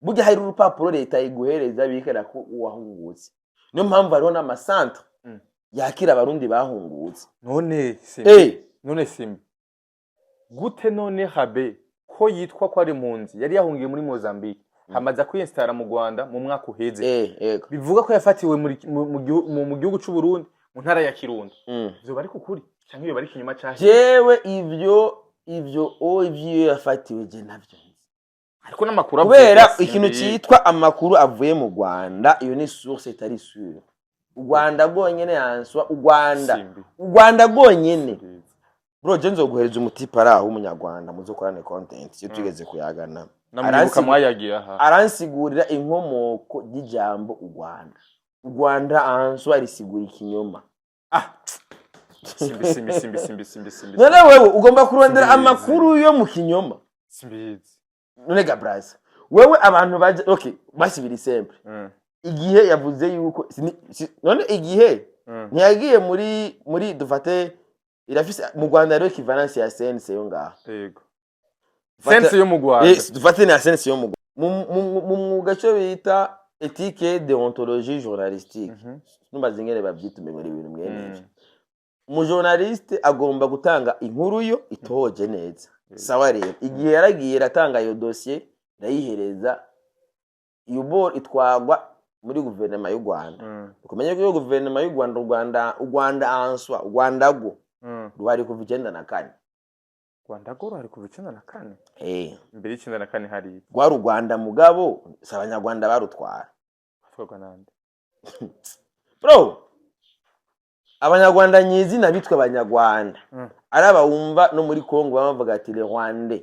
burya hari urupapuro leta iguhereza bikera ko wahungutse. Niyo mpamvu hariho n'amacentre yakira Abarundi bahungutse.
None Simbi, none Simbi, gute none habe ko yitwa ko ari impunzi yari yahungiye muri Mozambique, hamaze kwinstara mu Rwanda mu mwaka uheze,
Yego.
bivuga ko yafatiwe mu gihugu c'u Burundi mu ntara ya Kirundo, vyoba ari kukuri canke yoba ari ikinyoma cahiye?
Jewe ivyo iyo yafatiwe je ntavyo nzi.
Ariko n'amakuru avuga
Kubera
Simbi.
ikintu cyitwa amakuru avuye mu Rwanda, iyo ni source itari sûre. U Rwanda rwonyene yanswa u Rwanda,
Simbi.
u Rwanda rwonyene. Bro, je nzoguhereza umutipe ari aho w'Umunyarwanda muzokorane content iyo tugeze kuyagana.
Namwibuka mwayagiye aha.
Aransigurira inkomoko y'ijambo u Rwanda. U Rwanda en soi risigura ikinyoma.
Ah, simbi, simbi, simbi, simbi, simbi, simbi.
None wewe ugomba kurondera
Simbizi.
amakuru yo mu kinyoma?
Simbizi.
None ga braza, wewe abantu baje, okay, basi biri simple. Igihe yavuze yuko none igihe ntiyagiye muri dufate irafise mu Rwanda rero équivalence ya CNC yo ngaha.
Yego. CNC yo mu Rwanda.
Dufate na CNC yo mu Rwanda. Mu mwuga cyo bita éthique, déontologie journalistique, numbaza ingene bavyita, umengo ni ibintu mwene ivyo. Umujournaliste agomba gutanga inkuru yo itohoje neza. Sawa, rero igihe yaragiye iratanga iyo dossier, irayihereza iyo bor itwagwa muri guverinoma y'u Rwanda. Ukumenya ko iyo guverinoma y'u Rwanda, u Rwanda, u Rwanda en soi, u Rwanda rwo ruhari kuva 94.
Rwanda rwo ruhari kuva 94?
Eh.
Imbere y'94 hari?
Rwari u Rwanda, mugabo si Abanyarwanda barutwara.
Avugwa nande?
Bro, Abanyarwanda nyizina bitwa Abanyarwanda ari abawumva no muri Congo baba bavuga ati "le Rwandais".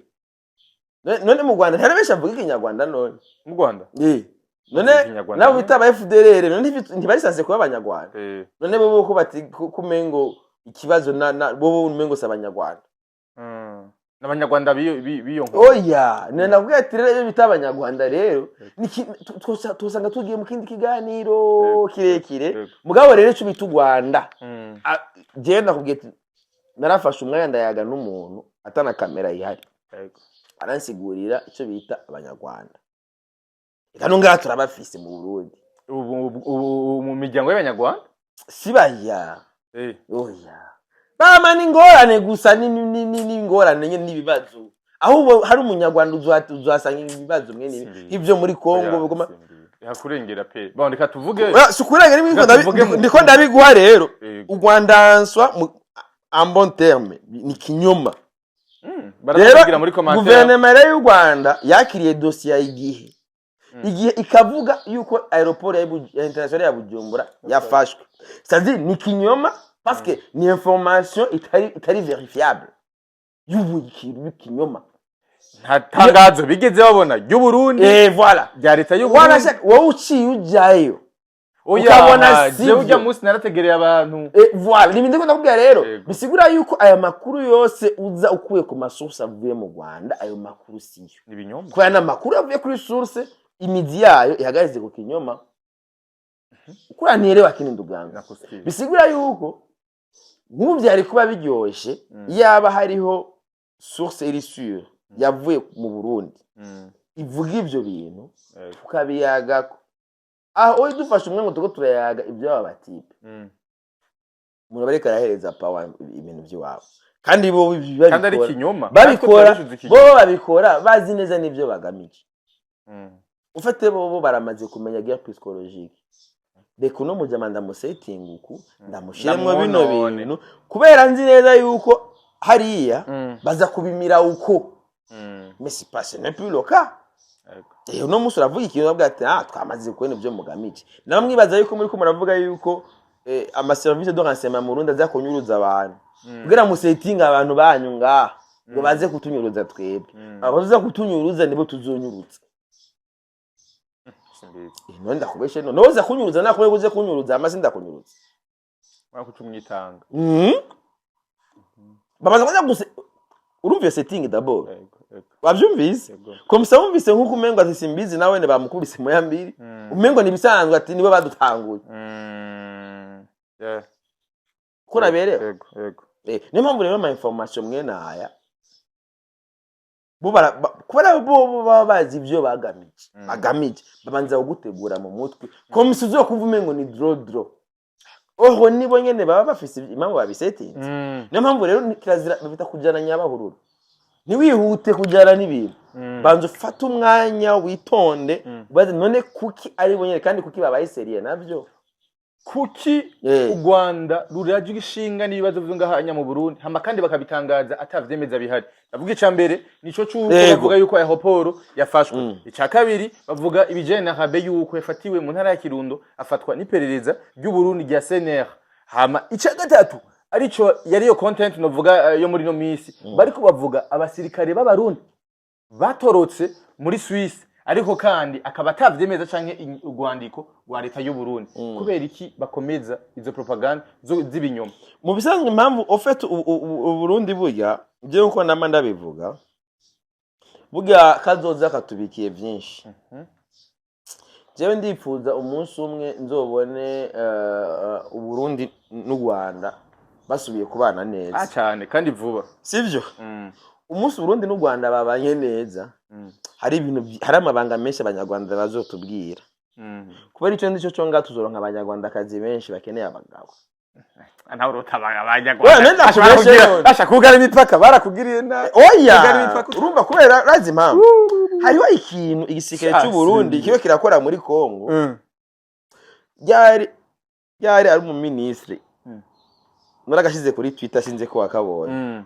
None mu Rwanda ntari benshi bavuga Ikinyarwanda none?
Mu Rwanda?
Eh. None
Ikinyarwanda
nabo bita aba FDLR none ntibarisanzwe kuba Abanyarwanda?
Eh.
None bo ko bati kumengo ikibazo na bo umengo si Abanyarwanda.
N'Abanyarwanda biyo nkuru.
Oya, ni nakubwiye ati rero iyo bita Abanyarwanda rero tusanga tugiye mu kindi kiganiro kirekire. Mugabo rero ico bita u Rwanda, jewe nakubwiye ati narafashe umwanya ndayaga n'umuntu atana kamera ihari, aransigurira icyo bita Abanyarwanda. Reka no ngaha turabafise mu Burundi.
Ubu mu miryango y'Abanyarwanda?
Si baya. Oya, bama n'ingorane gusa, n'ingorane nyene n'ibibazo. Ahubwo hari Umunyarwanda uzohasanga ibibazo mwene ibi
Simbizi.
nk'ivyo muri Kongo
Oya,
bigoma.
simbizi. Yakurengera pe. Bon, reka tuvuge.
Oya, si ukurengera.
Reka tuvuge
Ndiko ndabiguha rero. U Rwanda en soi, en bon terme, ni kinyoma.
Baratubwira muri commentaire.
Guverinoma rero y'u Rwanda yakiriye dosiye ya Igihe, Igihe ikavuga yuko aéroport ya international ya Bujumbura yafashwe, c'est-à-dire ni kinyoma, parce que ni information itari vérifiable y'ubu y'ikinyoma.
Nta tangazo bigeze babona ry'u Burundi,
Eh, voilà.
rya leta y'u Burundi.
Wanashaka wowe uciye ujyayo
Oya,
ukabona
jewe
sivyo.
ujya munsi narategereye abantu.
Eh, voilà, ni ibintu ndakubwira rero. Bisigura yuko aya makuru yose uza ukuye ku masource avuye mu Rwanda, ayo makuru siyo.
Ni ibinyoma.
Kubera ni amakuru avuye kuri source imizi yayo ihagaze ku kinyoma. Kuriya ntiherewe kini nduganga.
Nakusikiye.
Bisigura yuko nk'ubu byari kuba biryoshe yaba hariho source iri sûre yavuye mu Burundi ivuga ibyo bintu, tukabiyagako. Aho oya, dufashe umwe ngo tuko turayaga ibyo aba batipe, umuntu aba ariko arahereza power ibintu by'iwabo, kandi bo
Kandi ari
babikora
ikinyoma.
babikora
Natwe turabishuza ikinyoma.
bo babikora bazi neza n'ibyo bagamije. Ufate bo baramaze kumenya guerre psychologique. Reka uno mujama ndamusetinga uku, ndamushiremwo bino
Ndamwonone.
bintu, kubera nzi neza yuko hariya baza kubimira uko. Mais c'est pas, ce n'est plus le cas. Eh, uno munsi uravuga ikintu, uravuga ati "Ah, twamaze kubona ibyo mugamije". Namwe mwibaza yuko muri ko muravuga yuko amaservice de renseignement mu Burundi aza kunyuruza abantu kugira musetinga abantu banyu ngaha ngo baze kutunyuruza twebwe. Abaza kutunyuruza nibo tuzonyuruza.
Simbizi.
Eh, none ndakubeshe? None woza kunyuruza, nakubwiye uze kunyuruza amasi ndakunyuruza.
Mwaka uca umwitanga.
Babanza kuza gusa, urumva iyo setting d'abord?
Yego.
Wavyumvise?
Yego.
Comme ça wumvise nk'uko umengo ati simbizi nawe ne bamukubise moya mbiri, umengo nibisanzwe, ati nibo badutanguye. Ko naberewe.
Yego.
Eh, niyo mpamvu rero ama information mwene aya bo kubera bo baba bazi ibyo bagamije, bagamije babanza kugutegura mu mutwe comme si uzokumva umengo ni dro dro oho, nibo nyene baba bafise impamvu babisetinze. Niyo mpamvu rero kirazira bita kujana nyabahururu, ntiwihute kujana n'ibintu. Banza ufate umwanya, witonde, ubaze none kuki ari bo nyene kandi kuki babaye sérieux navyo.
Kuki u Rwanda rurajya ishinga n'ibibazo vyo ngaha mu Burundi, hama kandi bakabitangaza atavyemeza bihari? Ndavuga ica mbere nico c'uko bavuga yuko aéroport yafashwe. Ica kabiri bavuga ibijanye na Rabe, yuko yafatiwe mu ntara ya Kirundo, afatwa n'iperereza ry'u Burundi rya CNR. Hama ica gatatu, arico yari yo content novuga yo muri no misi, bariko bavuga abasirikare b'Abarundi. Batorotse muri Suisse, ariko kandi akaba atavyemeza canke urwandiko rwa leta y'u Burundi. Kubera iki bakomeza izo propaganda z'ibinyoma?
Mu bisanzwe, impamvu au fait Uburundi burya, ibyo nkuko nama ndabivuga, burya kazoza katubikiye byinshi. Jewe ndipfuza umunsi umwe nzobone Uburundi n'u Rwanda basubiye kubana neza.
Ah, cyane kandi vuba.
Sivyo? Umunsi Uburundi n'u Rwanda babanye neza, hari ibintu hari amabanga menshi Abanyarwanda bazotubwira. Kubera icyo ndicyo cyo ngaha tuzoronka Abanyarwandakazi benshi bakeneye abagabo.
Nawe urota.
Oya, nenda kubeshe none.
Basha kugara imipaka barakugiriye nabi.
Oya.
Kugara imipaka.
Urumva, kubera urazi impamvu, hariho ikintu igisirikare
Ah,
cy'u Burundi
si.
kiba kirakora muri Kongo. Ryari ari umuminisitiri naragashize kuri Twitter, sinze ko wakabonye.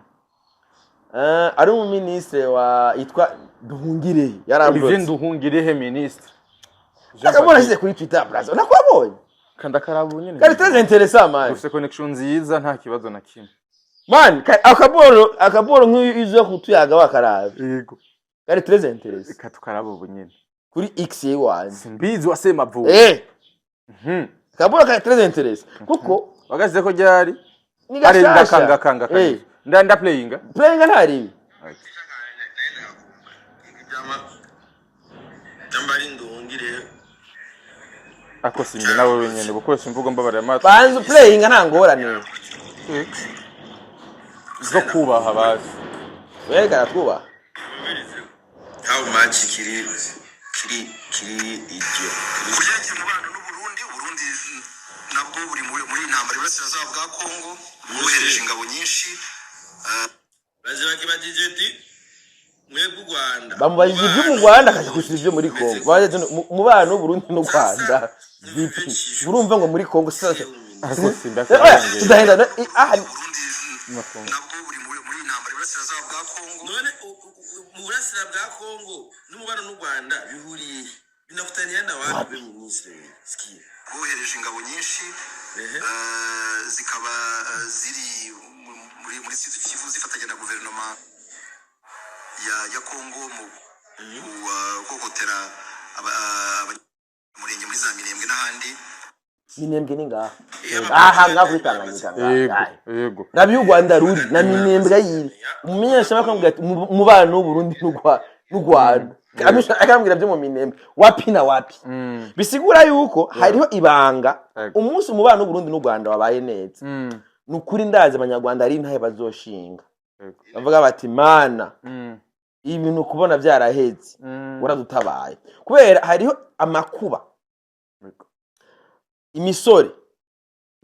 Ari umuminisitiri wa yitwa Nduhungirehe.
Olivier
Yarambrotse.
Nduhungirehe, ministre.
Akabona ashize kuri Twitter, brazo nakwabonye.
Kanda karabu nyene.
Kari très intéressant, man.
Ufise connection nziza, nta kibazo na kimwe.
Man, akaboro nk'iyo izo kutuyaga wakarabe.
Yego.
Kari très intéressant.
Reka tukaraba ubu nyene.
Kuri X yiwanje.
Simbizi wa Semavuba.
Akaboro kari très intéressant kuko
Wagasize ko ryari?
Ni
Ari
gashasha.
ndakanga kanga kanga. Nda playinga.
Playinga ntaribi.
Jamba ari Nduhungire.
Ako simbi nawe wenyene gukoresha imvugo mbabarira amatwi.
Banza playinga, nta ngorane.
Zo kubaha basi.
Werekana twubaha.
How much kiri iryo kiri.
Ku byerekeye umubano n'Uburundi, Uburundi nabwo buri muri iyi ntambara iburasirazuba bwa Kongo, bwohereje ingabo nyinshi.
Baje bakibajije ati: "Mwebwe u Rwanda."
Bamubajije ibyo mu Rwanda, akaja kwishura ibyo muri Kongo. Babaje ati: "Umubano w'Uburundi n'u Rwanda VP." Urumva ngo muri Kongo sasa.
Ako simbi.
Oya, tudahenda aha.
Uburundi nabwo buri muri iyi ntambara iburasirazuba bwa Kongo.
None mu burasira bwa Kongo n'umubano n'u Rwanda bihuriye he? Binafutaniye na wapi, minisitiri? Sikia.
Bwohereje ingabo nyinshi, zikaba ziri muri Sud Kivu, zifatanya na guverinoma ya Kongo mu guhohotera abanyamurenge muri za Minembwe n'ahandi.
Minembwe ni ngaha aha ngaha kuri Tanganyika ngaha.
Yego.
Nabi u Rwanda ruri na Minembwe yiri, umumenyesha akamubwira ati: "Umubano w'Uburundi n'u Rwanda." Akambwira byo mu Minembwe wapi na wapi. Bisigura yuko hariho ibanga. Umunsi umubano w'Uburundi n'u Rwanda wabaye neza, ni ukuri ndazi Abanyarwanda ari intahe bazoshinga. Bavuga bati: "Mana, ibintu kubona byaraheze, waradutabaye." Kubera hariho amakuba, imisore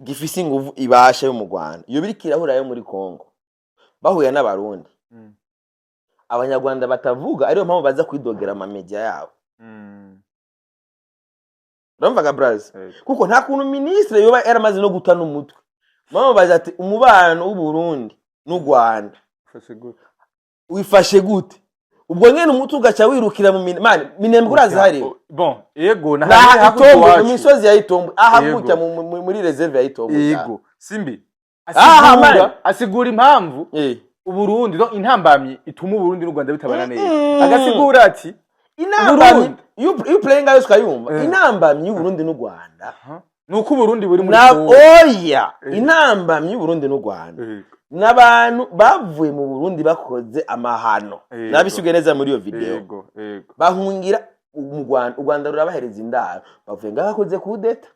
gifise inguvu ibasha yo mu Rwanda iyo biriko irahura yo muri Kongo, bahuye n'Abarundi. Abanyarwanda batavuga, ariyo mpamvu baza kwidogera amamedia yabo. Urumvaga, brazi?
Yego.
Kuko nta kuntu minisitiri yoba yaramaze no guta n'umutwe, bamubaza ati: "Umubano w'Uburundi n'u Rwanda
Ufashe gute?"
wifashe gute? Ubwo nyene umutwe ugaca wirukira mu mani Minembwe, urazi hariho.
Bon, yego, na
Naha
hakurya
Itombwe, mu
iwacu.
misozi ya Itombwe aha. Gutya muri réserve ya Itombwe.
Yego, simbi.
Aha, man.
Asigura impamvu Uburundi, donc intambamyi ituma Uburundi n'u Rwanda bitabana neza. Agasigura ati
Intambamyi
Burundi.
iyo playinga yose ukayumva, intambamyi y'Uburundi n'u Rwanda
Nuko Uburundi buri muri
na
Kongo.
Oya, intambamyi y'Uburundi n'u Rwanda n'abantu bavuye mu Burundi bakoze amahano. Nabisubiye neza muri iyo video.
Yego yego
Bahungira mu Rwanda, u Rwanda rurabahereza indaro. Bavuye ngaho bakoze kudeta,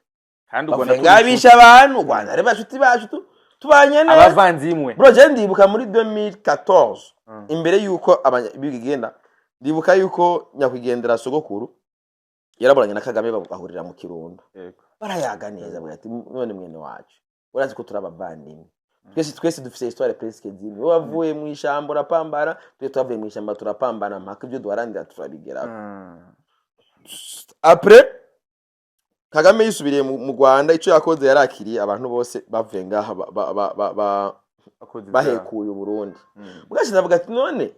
Kandi u Rwanda
bavuye ngaho bishe abantu. U Rwanda ari bashuti bacu, tubanye neza.
Abavandimwe.
Bro, je ndibuka muri 2014, imbere yuko bigenda, ndibuka yuko nyakwigendera sogokuru yaraburanye na Kagame, bahurira mu Kirundo. Barayaga neza, bagira ati: "None mwene wacu, urazi ko turi abavandimwe twese, twese dufise histoire presque zimwe. Wowe wavuye mu ishamba urapambana, twe twavuye mu ishamba turapambana, mpaka ibyo duharanira turabigeraho." Après Kagame yisubiriye mu Rwanda, icyo yakoze yarakiriye abantu bose bavuye ngaha
Bakoze ibyaha.
bahekuye Uburundi. Bwashi ndavuga ati: "None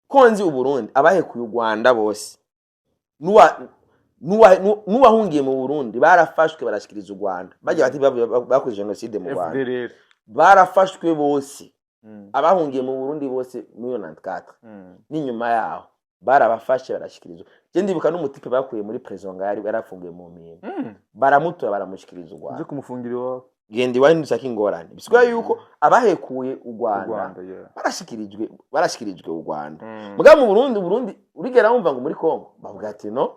ko nzi Uburundi, abahekuye u Rwanda bose n'uwahungiye mu Burundi barafashwe, barashikiriza u Rwanda." Bagira bati bakoze jenoside mu Rwanda.
FDLR.
Barafashwe bose, abahungiye mu Burundi bose muri 94 n'inyuma yaho. Barabafashe, barashikirizwa. Je ndibuka n'umu type bakuye muri prison nga yari yarafungiwe mu Mpimba, baramutora, baramushikiriza u
Uze
Rwanda.
Kumufungira iwabo.
Genda iwanyu, ntushaka ingorane. Bisigura yuko abahekuye u
U
Rwanda
Rwanda, yeah.
barashikirijwe u Rwanda. Mugabo mu Burundi urigera wumva ngo muri Kongo bavuga ati: "No,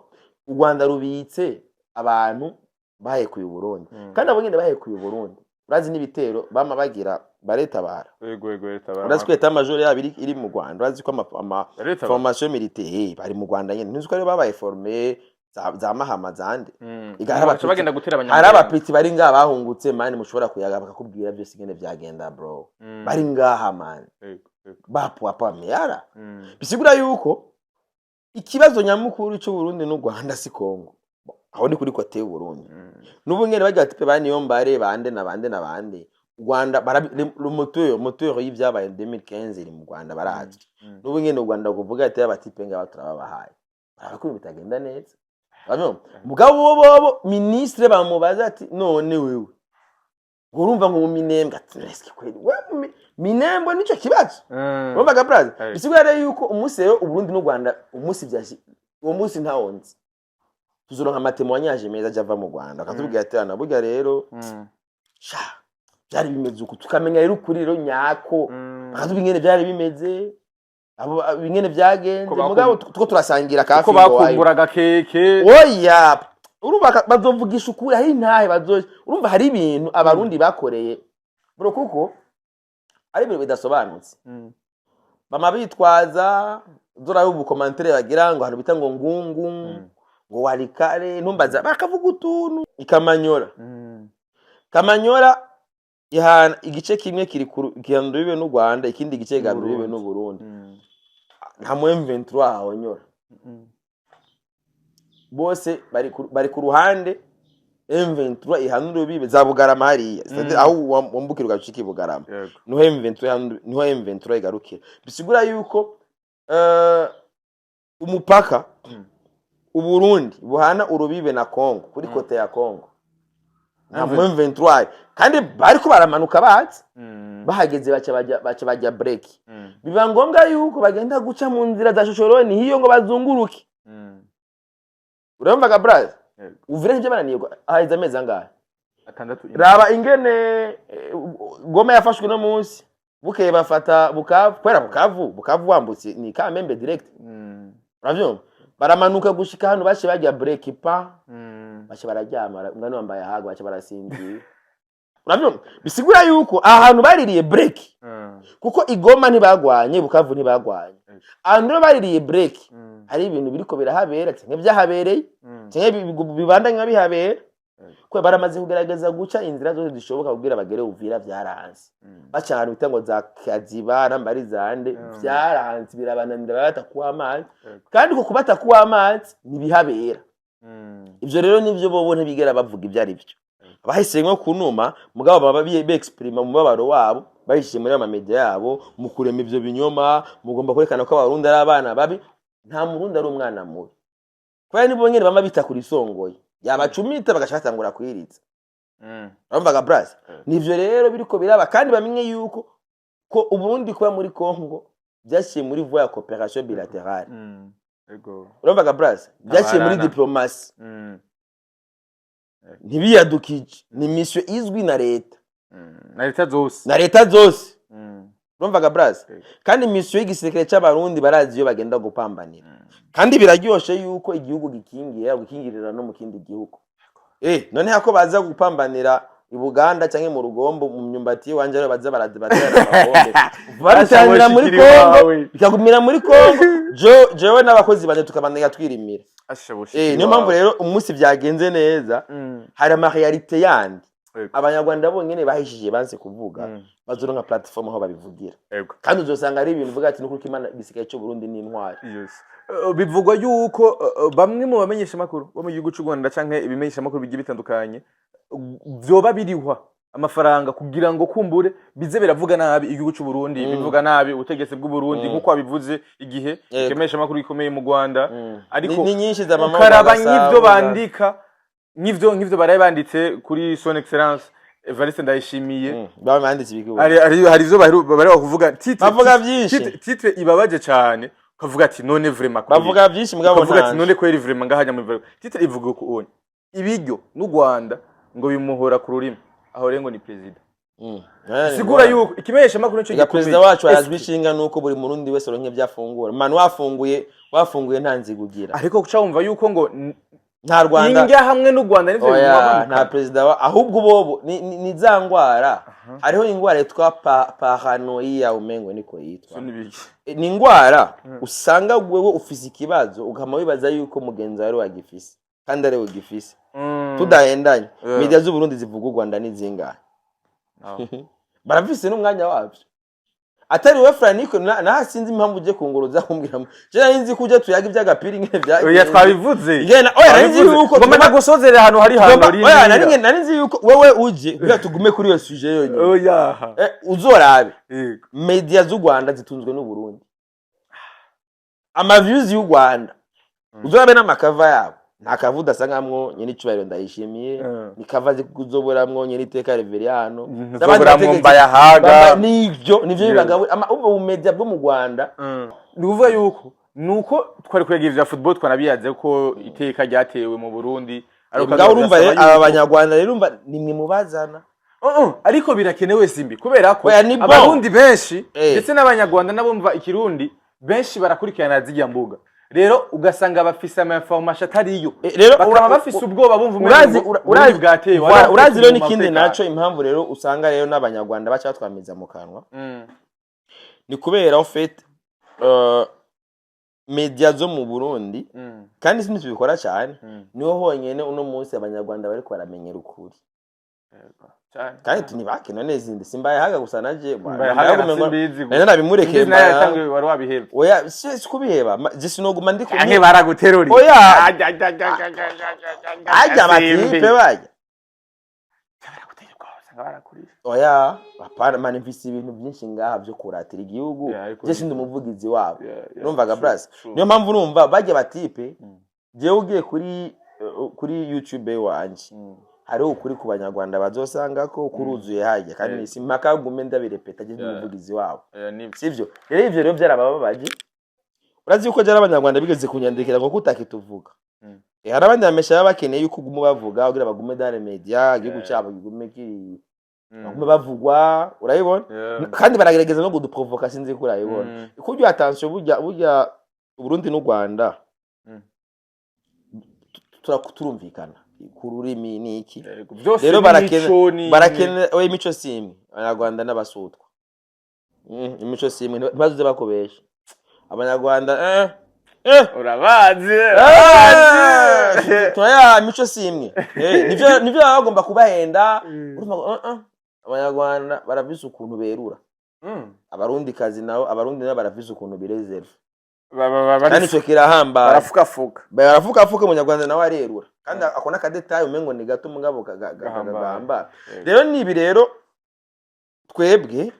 u Rwanda rubitse abantu bahekuye u Burundi." Kandi abo nyene bahekuye u Burundi, urazi n'ibitero bama bagira, baretabara.
Yego, leta bara.
Urazi ko état-major yabo iri mu Rwanda. Urazi ko ama
Leta bara.
formation militaire bari mu Rwanda nyene. Ntuzi ko aribo babaye formé za Mahama zande? Iga hari
Baca bagenda gutera
hari
Abanyamurenge.
aba petits bari ngaha bahungutse, man, mushobora kuyaga bakakubwira byose ingene vyagenda, bro. Bari ngaha, man.
Yego, yego.
Bapuapa meyara. Bisigura yuko ikibazo nyamukuru cy'u Burundi n'u Rwanda si Kongo. Aho ni kuri côté y'u Burundi. N'ubu ngene bagira ati ba Niyombare, bande na bande na bande, u Rwanda le moteur y'ivyabaye 2015 iri mu Rwanda, barazwi. N'ubu ngene u Rwanda kuvuga ati aba types ngaba turababahaye, baraba ko ibintu bitagenda neza. Urabibona? Mugabo bo bobo ministre bamubaza ati: "None wewe ngo urumva ngo mu Minembwe?" Ati: "Eske kweli we mu Minembwe nico kibazo?" Urumvaga, brother?
Hey.
Bisigura rero yuko umunsi rero Uburundi n'u Rwanda, umunsi vyashi, uwo munsi ntawonzi, tuzoronka ama témoignages meza aja ava mu Rwanda, akatubwira ati: "Ana burya rero sha byari bimeze uku." Tukamenya rero ukuri rero nyako, bakatubwira ingene byari bimeze, abo ingene vyagenze.
Ko
Mugabo tuko turasangira kafi
ko
ngo wayo.
Bakumburaga keke.
Oya, urumva bazovugisha ukuri, hari intahe bazo. Urumva hari ibintu Abarundi bakoreye, bro, kuko ari ibintu bidasobanutse. Bama bitwaza zora ubu commentaire bagira ngo ahantu bita ngo Ngungu, ngo Warikare, ntumbaza, bakavuga utuntu ikamanyora. Kamanyora ihana igice kimwe kiri ku gihana bibe n'u Rwanda, ikindi gice gihana bibe n'u Burundi. Nta mu M23 ahonyora. Bose bari ku ruhande M23 ihana urubibe za Bugarama hariya. C'est-à-dire aho wambukira ugacika i Bugarama, niho M23 niho M23 igarukira. Bisigura yuko umupaka Uburundi buhana urubibe na Congo, kuri côté ya Congo nta mu M23 ari. Kandi bariko baramanuka bazi bahageze baca bajya break. Biba ngombwa yuko bagenda guca mu nzira za shoshoroni hiyo ngo bazunguruke. Urumvaga, brother?
Yego.
Uvire nivyo bananiye haheze amezi angahe?
6.
Raba ingene Goma yafashwe no munsi, bukeye bafata Bukavu. Kubera Bukavu wambutse ni Kamembe direct. Uravyumva, baramanuka gushika hano, bace bajya break pa. Bace bararyama, umwana wambaye ahaga, bace barasinzira. Uravyumva, bisigura yuko aha hantu baririye break, kuko igoma ntibagwanye, Bukavu ntibagwanye. Ahantu rero baririye break, hari ibintu biriko birahabera canke vyahabereye canke bibandanya bihabera, kuko baramaze kugerageza guca inzira zose zishoboka kugira bagere Uvira, vyaranse. Baca ahantu bita ngo za Kaziba nambari zande, vyaranse, birabananira, barata kuwa amazi. Kandi uko kubata kuwa amazi ntibihabera. Ivyo rero nivyo bobo ntibigera bavuga ibyo ari byo, bahise nko kunuma. Mugabo baba bexprima umubabaro wabo bayishyize muri ama médias yabo mu kurema ivyo binyoma. Mugomba kwerekana ko Abarundi ari abana babi. Nta Murundi ari umwana mubi, kubera nibo nyene bama bita kuri songoye yabacumita, bagaca batangura kwiritsa. Urumvaga, brother? Nivyo rero biriko biraba. Kandi bamenye yuko ko Uburundi kuba muri Congo byaciye muri voie ya coopération bilatérale.
Ego.
Urumvaga, brother? Byaciye muri
Tabarana.
diplomatie. Ntibiyadukije, ni mission izwi na leta.
Na leta zose.
Na leta zose. Urumvaga, brother?
Yego.
Kandi mission y'igisirikare c'Abarundi, barazi iyo bagenda gupambanira. Kandi biraryoshe yuko igihugu gikingira, gukingirira no mu kindi gihugu. None hako baza gupambanira i Buganda canke mu Rugombo mu myumbati iwanje, rero baza barabatera amabombe, babitangira muri
Bashikira
Kongo,
iwawe.
bikagumira muri Kongo. Jewe n'abakozi banje tukabandanya twirimira. Niyo mpamvu rero umunsi vyagenze neza, hari ama réalités yandi Abanyarwanda bonyene bahishije, banse kuvuga, bazoronka platform aho babivugira. Kandi uzosanga ari ibintu uvuga ati: "Nukuri ko Imana, igisigaye cy'u Burundi ni intwari."
Yes. Bivugwa yuko bamwe mu bamenyeshamakuru bo mu gihugu cy'u Rwanda canke ibimenyeshamakuru bigiye bitandukanye vyoba birihwa amafaranga kugira ngo kumbure bize biravuga nabi igihugu cy'u Burundi, bivuga nabi ubutegetsi bw'u Burundi, nkuko wabivuze igihe ikimenyeshamakuru gikomeye mu Rwanda. Ariko
Ni nyinshi za mama
ukaraba
Rwagasabo,
nk'ivyo bandika, nk'ivyo baraye banditse kuri Son Excellence Evariste Ndayishimiye.
Baba banditse ibiki?
Hari ivyo baheruka kuvuga, titre
Bavuga vyinshi.
titre ibabaje cyane. Kavuga ati none vraiment kweri.
Bavuga byinshi mugabo.
Ukavuga ati
Ntaje.
None kweri vraiment ngaha nyamuri titre ivuga uko onye ibiryo n'u Rwanda ngo bimuhora ku rurimi, aho rero ngo ni perezida. Sigura yuko ikimenyesha makuru nico
Ega
gikomeye.
Perezida wacu arazwi ishinga nuko buri Murundi wese aronka ibyo afungura. Man, wafunguye, wafunguye, nta nzigo ugira.
Ariko uca wumva yuko ngo
Nta Rwanda.
Indya hamwe n'u Rwanda nivyo
Oya,
biguma.
Nta perezida wa, ahubwo bobo ni za ngwara. Hariho ingwara yitwa paranoia, umengo niko yitwa. Ni ingwara usanga wewe ufise ikibazo, ukama wibaza yuko mugenzi wawe wagifise kandi ari we ugifise. Tudahendanye, media z'Uburundi zivuga u Rwanda ni zingahe? Barafise n'umwanya wabyo atari we. Franiko na sinzi impamvu uje kunguruza kumbwira je nari nzi ko uje tuyaga iby'agapira ingene byagenze.
Oya, twabivuze.
Oya, nari nzi yuko
ngomba ndagusozerera ahantu hari hantu.
Oya, nari nzi yuko wewe uje kugira tugume kuri iyo sujet yonyine.
Oya.
Uzorabe
Yego.
media z'u Rwanda zitunzwe n'u Burundi, ama views y'u Rwanda uzorabe n'amakava yabo, nta kava udasangamwo nyene icubahiro Ndayishimiye. Ni kava kuzoboramwo nyene iteka Reveriyano.
Uzoboramwo Mbayahaga.
Nivyo bibagabu ubu media bwo mu Rwanda.
Ni ukuvuga yuko nuko twari kwiga ivya football, twanabiyaze ko iteka ryatewe mu Burundi, ariko
Mugabo urumva rero
birasaba
aba Banyarwanda rero, urumva nimwe mubazana.
Oh, ariko birakenewe simbi kubera ko
Oya, ni bon.
Abarundi benshi ndetse n'Abanyarwanda n'abumva Ikirundi benshi barakurikirana zirya mbuga, rero ugasanga bafise ama information atariyo.
Rero
bakaba bafise ubwoba, bumva umengo
urazi
ngo Burundi bwatewe.
Voilà, urazi rero n'ikindi
Umutekano.
naco, impamvu rero usanga rero n'Abanyarwanda baca batwamiza mu kanwa ni kubera en fait media zo mu Burundi, kandi sindi tubikora cyane, niho honyene uno munsi Abanyarwanda bariko baramenyera ukuri.
Cyane.
Kandi tunibake none zindi simbaye gusa naje.
Mbayahaga na Simbizi gusa.
Nari nabimurekeye.
Simbizi nayo
Mbayahaga.
yatanguye, wari wabihevye.
Oya, si kubiheba. Je sinoguma ndi
Canke baraguteruriye.
Oya.
Ajya, ajya, ajya, ajya, ajya, ajya,
Ajya
Simbi.
batipe bajya.
Baragutera ubwoba, usanga barakurisha.
Oya, hapana man, mfise ibintu byinshi ngaha byo kuratira igihugu.
Yeah, ariko
Je sindi umuvugizi wabo. Numvaga
true,
brasi
true.
niyo mpamvu urumva bajya batipe. Jewe ugiye kuri YouTube wanje, hariho ukuri ku Banyarwanda bazosanga ko kuruzuye hajya kandi si mpaka gume ndabirepeta, je ndi umuvugizi wabo.
Yeah, ni
Sivyo rero, ivyo rero byarabababaje. Urazi yuko byari Abanyarwanda bigeze kunyandikira ngo kutakituvuga. Hari abandi bamesha baba bakeneye yuko uguma ubavuga kugira bagume dans les médias, igihugu cyabo kigume kiri, bagume bavugwa, urabibona? Kandi baragerageza no kuduprovoka, sinzi ko urabibona. Kurya attention, burya Uburundi n'u Rwanda turumvikana ku rurimi n'iki.
Yego, byose
Rero
n'imico ni
barakene. Oya, imico si imwe, Abanyarwanda n'Abasutwa. Imico si imwe, ntibazuze bakubesha Abanyarwanda
Urabazi.
Oya, imico si imwe. Nivyo baba bagomba kubahenda. Urumva ngo, Abanyarwanda baravise ukuntu berura. Abarundi kazi nabo, Abarundi nabo baravise ukuntu birezerve. Kandi ico kirahambaye.
Barafukafuka.
Barafukafuka, Umunyarwanda nawe arerura kandi ako n'aka détail umengo ni gato mugabo
Gahambaye.
gahambaye.
Yego.
Rero nibi rero twebwe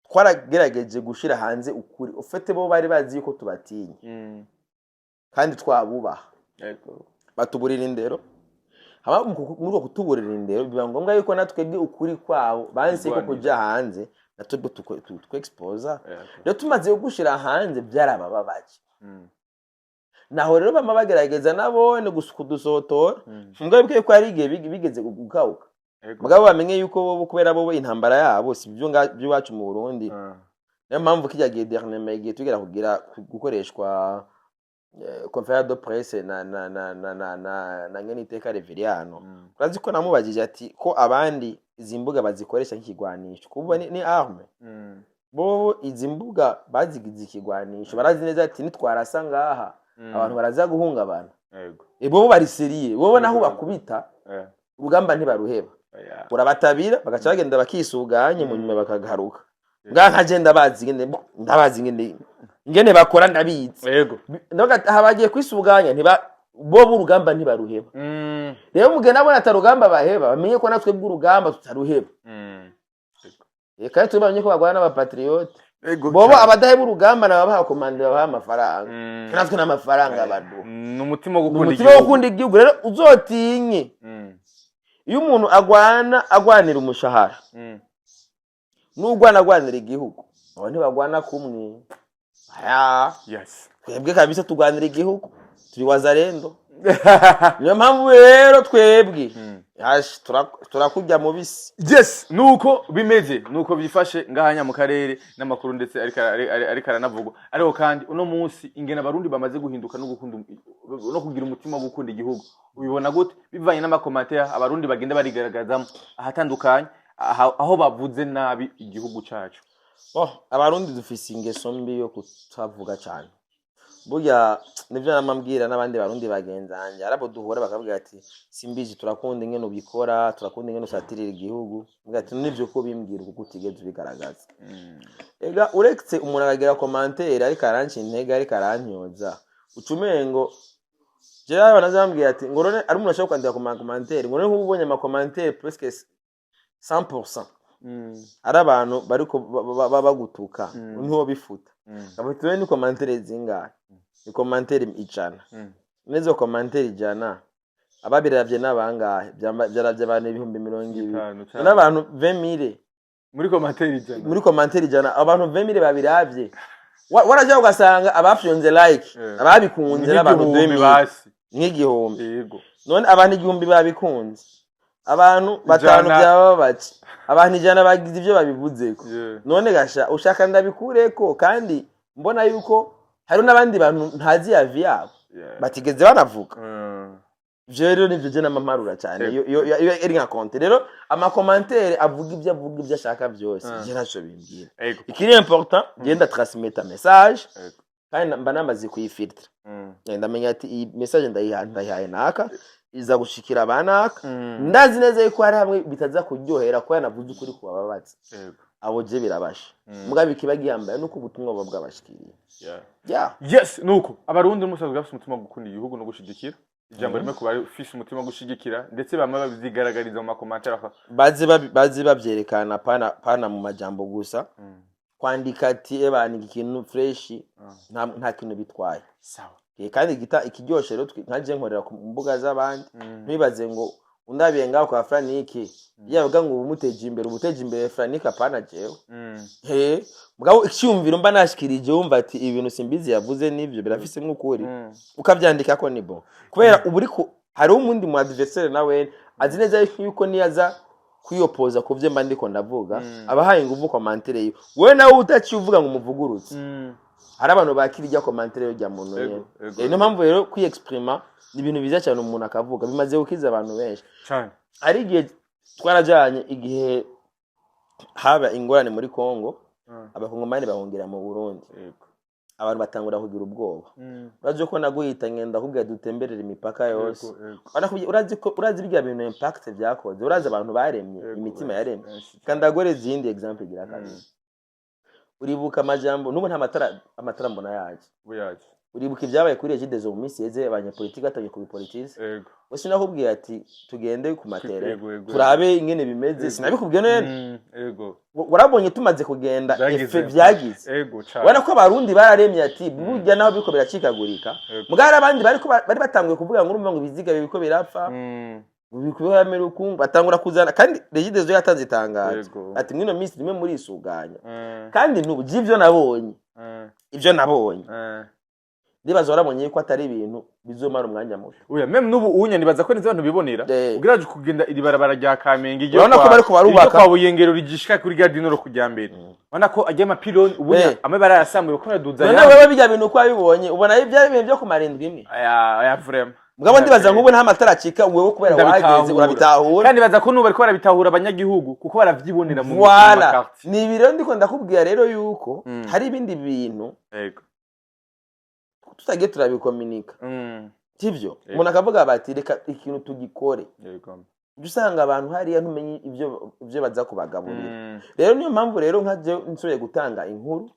twaragerageje gushira hanze ukuri ufite, bo bari bazi yuko tubatinya kandi twabubaha. Batuburira indero. Hama muri uko kutuburira indero biba ngombwa yuko natwebwe ukuri kwabo banse ko
Kurwanira.
kuja hanze, natwebwe twexposa. Rero tumaze gushira hanze byarabababaje. Naho rero bama bagerageza nabone gusa kudusotora. Mugabo bwiye ko hari igihe bigeze gukauka. Mugabo bamenye yuko bo kubera bo intambara yabo si byo by'iwacu mu Burundi. Niyo mpamvu kijya gihe dernièrement, igihe tugera kugira gukoreshwa conférence de presse na nyene iteka Reveriyano, urazi ko namubajije ati ko abandi izi mbuga bazikoresha nk'ikigwanisho, kuba ni arme, bo izi mbuga bazigize ikigwanisho, barazi neza ati nitwarasa ngaha abantu baraza guhungabana. Bo bari sérieux, bo naho bakubita urugamba ntibaruheba. Urabatabira bagaca bagenda bakisuganya, mu nyuma bakagaruka. Bwa nkaje ndabazi ngene, ndabazi ngene bakora, ndabizi. Aha bagiye kwisuganya, ntiba bo b'urugamba ntibaruheba. Rero mugenda abona atarugamba baheba, bamenye ko natwe bw'urugamba tutaruheba. Kandi tubamenye ko bagwana n'abapatriote. Bobo abadaheba urugamba nababaha komande, babaha amafaranga. Natwe n'amafaranga baduha.
Ni umutima wo
Ni
gukunda
umutima wo gukunda igihugu. Rero uzotinye iyo umuntu agwana agwanira umushahara n'ugwana agwanira igihugu, abo ntibagwana kumwe. Aya, twebwe kabisa turwanira igihugu, turi wazalendo. Niyo mpamvu rero twebwe, ash, turakurya mubisi.
Yes, nuko bimeze, nuko byifashe ngahanya mu karere n'amakuru, ndetse ariko aranavugwa. Ariko kandi uno munsi ingene Abarundi bamaze guhinduka no gukunda, no kugira umutima wo gukunda igihugu, ubibona gute bivanye n'ama commentaires Abarundi bagenda barigaragazamo ahatandukanye, aho bavuze nabi igihugu cacu?
Oh, Abarundi dufise ingeso mbi yo kutavuga cyane. Burya nivyo namambwira n'abandi Barundi bagenzanje, arabo duhura bakavuga ati: "Simbizi, turakunda ingene ubikora, turakunda ingene usatirira igihugu." Mbwira ati: "Nivyo ko bimbwira kuko utigeze ubigaragaza." Ega uretse umuntu akagira commentaire ariko aranca intege, ariko arantyoza, uca umengo jewe banazambwira ati ngo none ari umuntu ashobora kwandika ku ma commentaire, ngo none nk'ubu ubonye ama commentaire presque 100% ari abantu bariko bagutuka, ntiwo bifuta. Kavuga ni commentaire zingahe? Ni commentaire 100. N'izo commentaire 100 ababiravye n'abangahe? Vyaravye abantu 20,000.
Bitanu, cane.
N'abantu 20,000
muri commentaire 100.
Muri commentaire 100, abantu 20,000 babiravye. Waraja ugasanga abafyonze like, ababikunze n'abantu
nk'igihumbi
2000.
Basi.
Nk'igihumbi. None abantu 1000 babikunze, abantu batanu
Ijana.
Byababaje, abantu 100 bagize ivyo babivuzeko. None gasha ushaka ndabikureko, kandi mbona yuko hari n'abandi bantu ntazi yavi yabo batigeze banavuga. Ivyo rero nivyo je namamparura cyane. Iyo ari nka compte rero, ama commentaire avuga ibyo avuga, ibyo ashaka byose, je ntaco bimbwira. Ikiri important, genda transmettre message, kandi mba namaze kuyi filtre. Ndamenya ati iyi message ndayihaye naka, iza gushikira abanaka. Ndazi neza yuko hari hamwe bitaza kuryohera ko yanavuze ukuri kubababaza. Abo je birabasha. Mugabo ikiba gihambaye nuko ubutumwa buba bwabashikiriye.
Yes, nuko Abarundi musanzwe bafise umutima wo gukunda igihugu no gushigikira. Ijambo rimwe ku bafise umutima wo gushigikira, ndetse bamwe babyigaragariza mu ma commentaires.
Baze bavyerekana, pana mu majambo gusa. Kwandika ati: "Ebana, iki kintu fresh," nta kintu bitwaye. Kandi gita ikiryoshe rero, nkaje nkorera ku mbuga z'abandi. Ntibaze ngo undabiye ngaho kwa Franike, yavuga ngo ubumuteje imbere, ubuteje imbere Franike, apana jewe. He mugabo icyumviro mba nashikirije, wumva ati ibintu Simbizi yavuze nivyo, birafise ukuri, ukavyandika ko ni bon, kubera ubu uriko hariho umundi mu adversaire nawe azi neza yuko niyaza kwiyopoza ku byo mba ndiko ndavuga, abahaye inguvu commentaire yiwe, wewe nawe utaciye uvuga ngo umuvugurutse. Hari abantu bakira irya commentaire yo rya muntu nyene. Niyo mpamvu rero kwiexprima ni ibintu byiza cyane, umuntu akavuga bimaze gukiza abantu benshi. Hari igihe twarajanye, igihe haba ingorane muri Congo, Abakongomani bahungira mu Burundi, abantu batangura kugira ubwoba. Urazi ko naguhita ngenda kubwira dutemberere imipaka yose. Urazi ko urazi birya bintu impact vyakoze, urazi abantu baremye, imitima yaremye.
Benshi cyane.
Kandi ndagoreza iyindi example igira kabiri. Uribuka amajambo, n'ubu nta matara, amatara mbona yaje.
Buyaje.
Uribuka ibyabaye kuri Regideso mu minsi yeze, abanyepolitiki batangiye kubipolitize. We sinakubwiye ati tugende ku matere,
Yego.
turabe ingene bimeze? Sinabikubwiye none?
Yego.
Warabonye tumaze kugenda
Vyagize
effet vyagize.
Ego cyane.
Ubona ko Abarundi bararemye ati burya naho biriko biracikagurika. Mugabo hari abandi bariko bari batanguye kuvuga ngo urumva ngo ibiziga biriko birapfa, biriko biramera uku, batangura kuzana. Kandi Regideso yatanze itangazo ati mwino minsi rimwe murisuganya. Kandi ntubu ivyo nabonye, ivyo nabonye, ndibaza warabonye yuko atari ibintu bizomara umwanya muto.
Oya, même n'ubu unya nibaza ko nizo abantu bibonera. Ugeraje kugenda iri barabara rya Kamenge, iryo
Urabona ko bariko barubaka.
Iryo kwa Buyengero rigishika kuri gare du Nord kujya mbere, ubona ko ajya amapiloni ubu amwe barayasambuye kuko baraduza
None
ayandi.
wewe bijya bintu uko wabibonye, ubona byari ibintu byo kumara indwi imwe?
Aya vraiment.
Mugabo ndibaza nk'ubu nta matara acika, wewe kubera wageze
Ndabitahura.
urabitahura.
Kandi baza ko n'ubu bariko barabitahura abanyagihugu, kuko baravyibonera mu
Voilà.
ma quartier.
Ni ibi rero ndiko ndakubwira rero yuko hari ibindi bintu tutagiye turabikominika, sivyo? Umuntu akavuga bati: "Reka ikintu tugikore." Ujya usanga abantu hariya ntumenye ibyo baza kubagaburira. Rero niyo mpamvu rero nka jewe nsubiye gutanga inkuru,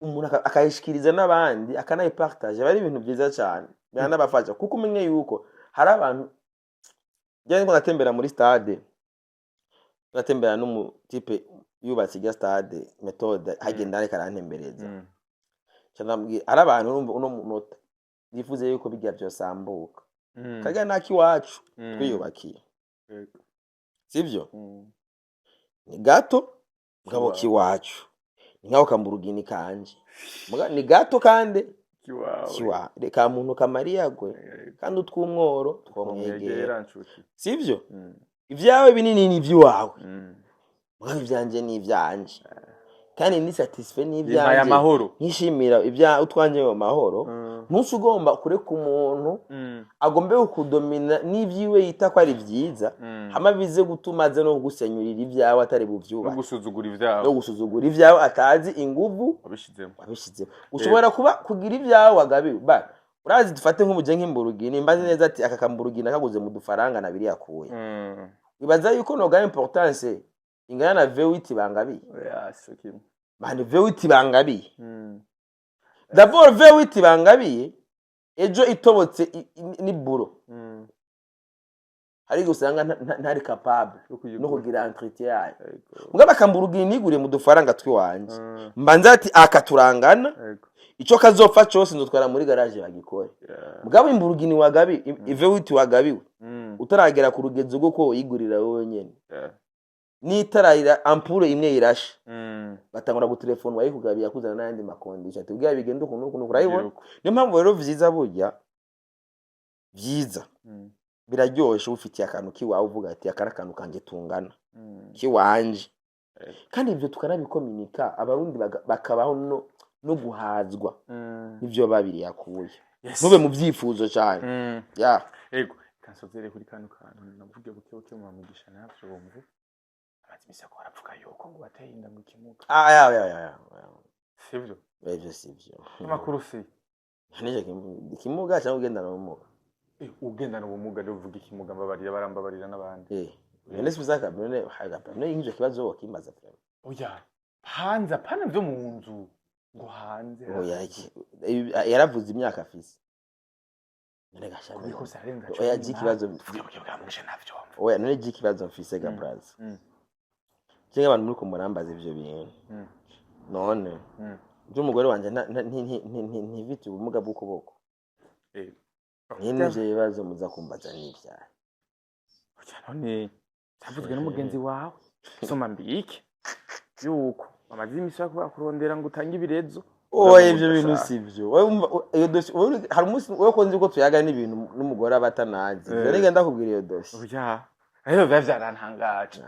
umuntu akayishikiriza n'abandi, akanayipartage, aba ari ibintu byiza cyane, biranabafasha, kuko umenye yuko hari abantu. Njyewe ndiko ndatembera muri stade, ndatembera n'umu type yubatse irya stade Méthode, hagenda ariko arantembereza. Nca ndamubwira, hari abantu urumva uno munota bifuza yuko bijya vyosambuka, karya naki iwacu twiyubakiye, sivyo? Ni gato mugabo
Kiwacu.
kiwacu. Ni nkaho kamburugini kanje. Muga ni gato kandi
Kiwawe.
kiwa reka muntu kamariyagwe kandi utw'umworo twomwegera.
Twomwegera nshuti.
Sivyo? Ibyawe binini ni iby'iwawe, mugabo ivyanje ni ivyanje kandi ni satisfait
Bimpaye
n'ivyanje,
amahoro.
nkishimira ibya utwanje mu mahoro. Ntusi ugomba kureka umuntu agombe kukudomina n'ivyiwe yita ko ari vyiza, hama bize gutuma aze no kugusenyurira ibyawe atari
No
buvyubake,
gusuzugura ivyawe.
No gusuzugura ibyawe atazi inguvu
wabishizemo.
Wabishizemo. Ushobora kuba kugira ibyawe wagabiwe ba urazi, dufate nk'umuje nk'imburugini, mbazi neza ati aka kamburugini nakaguze mu dufaranga nabiri yakuye, wibaza yuko noga importance ingana na V8 bangabiye?
Oya, si kimwe.
Mani, V8 bangabiye, d'abord V8 bangabiye ejo itobotse n'iburo, hari igihe usanga ntari capable
Yo kuyigura.
no kugira entretien yayo. Mugabo akamburugini niguriye mu dufaranga twiwanje, mbanza ati aka turangana, ico kazopfa cose nzotwara muri garage bagikore. Mugabo imburugini wagabi, V8 wagabiwe, utaragera ku rugezo rwo ko uyigurira wowe nyene, n'itarayira ampoule imwe irashe, batangura gutelefona wayikugabiye akuzana n'ayandi ma conditions, ati ubwira bigenda ukuntu ukuntu, urayibona?
Uko.
Niyo mpamvu rero vyiza, burya vyiza, biraryoshe ufitiye akantu kiwawe, uvuga ati aka ari akantu kanje tungana, kiwanje. Kandi ibyo tukanabikominika, Abarundi bakabaho no guhazwa n'ivyo babiri yakuye, ntube mu vyifuzo cyane. Ya.
Ego, kansozere kuri kano kantu navuge buke buke mu mugisha navyo bumve. Amaze imisi ko baravuga yuko ngo wateye inda ngo ikimuga.
Ah, ya ya ya ya.
Sivyo?
Ivyo sivyo.
Amakuru si.
Nije ikimuga cyangwa ugendana ubumuga?
Ugendana ubumuga, ndavuga ikimuga, mbabarira, barambabarira n'abandi.
None sibizaka, none haga, none nk'icyo kibazo wakimbaza vraiment?
Oya, hanze, apana vyo mu nzu, ngo hanze.
Oya, yaravuze imyaka afise none gasha.
Kubiko arenza.
Oya, ji ikibazo.
Tuvuge buke bwa mugisha navyo wumva.
Oya, none ji ikibazo mfise ga braza, cyangwa abantu muri kumurambaza ivyo bintu, none by'umugore wanje ntivite ubumuga bw'ukuboko, nyine ivyo bibazo muza kumbaza n'ivyaha?
Oya, none byavuzwe n'umugenzi wawe soma mbike yuko bamaze imisi bakurondera ngo utange ibirezo.
Oya, ivyo bintu sivyo. Wowe umva, iyo dossier hari umunsi wowe ko nzi ko tuyaga n'ibintu n'umugore aba atanazi. Ivyo nigenda ndakubwira iyo dossier.
Oya, rero biba vyarantangaje,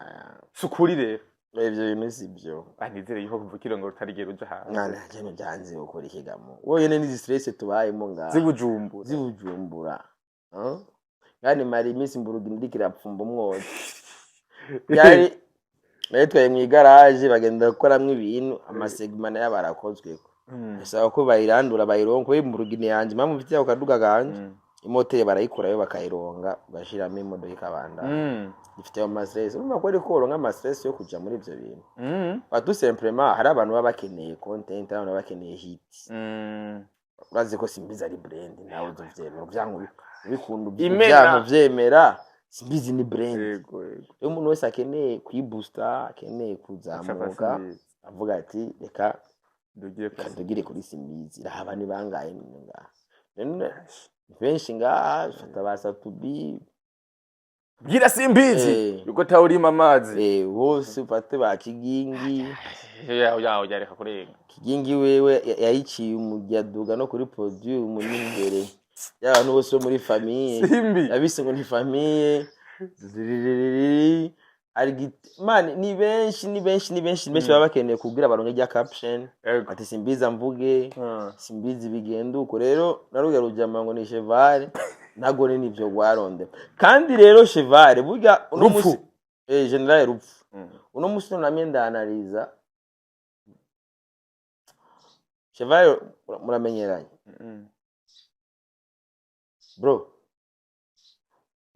si ukuri rero?
Ivyo bintu sivyo.
Nizere yuko kuva ukirongo rutarigera uja hanze.
Mwana jeno byanze gukora ikigamo wonyene n'izi stress tubayemo ngaha
Z'ibujumbura.
Z'ibujumbura. Ah? Kandi mara iminsi mburuga ndiko irapfumba umwotsi, yari nayitwaye mu igaraje bagenda gukoramwo ibintu, ama segments nayo barakozweko, bisaba ko bayirandura bayironka, kubera imburugini yanje impamvu mfite ako kaduga kanje, imoteri barayikurayo bakayironga, bagashiramo imodoka ikabandanya. Ifite ayo ma stress, urumva ko ariko woronka ama stress yo kuja muri ivyo bintu. Ba tout simplement hari abantu baba bakeneye content, hari abantu baba bakeneye hit. Urazi ko Simbizi ari brand, nawe uzovyemera uvyanka ubikunda,
Imena.
uvyanka uvyemera, Simbizi ni brand.
Yego.
Rero umuntu wese akeneye kuyibusta, akeneye kuzamuka, avuga ati reka
Ndugire
reka ndugire kuri Simbizi. Rahaba ni bangahe none ngaha? None benshi ngaha, fata ba Satubi.
Bwira Simbizi yuko tawurima amazi.
Bose ufate ba Kigingi.
Ya ya ya, reka kurenga.
Kigingi wewe yayiciye umujyaduga no kuri podium n'imbere y'abantu bose bo muri famille.
Simbi.
Yabise ngo ni famille Ziriririri. Man, ni benshi, ni benshi, ni benshi, ni benshi baba bakeneye kubwira baronke rya caption, ati Simbizi amvuge, Simbizi bigenda uko. Rero naruya rujama ngo ni Chevale ntago ni nivyo rwaronde. Kandi rero Chevale burya uno
Rupfu.
musi, General Rupfu, uno musi namye ndanaliza Chevale, muramenyeranye. Bro,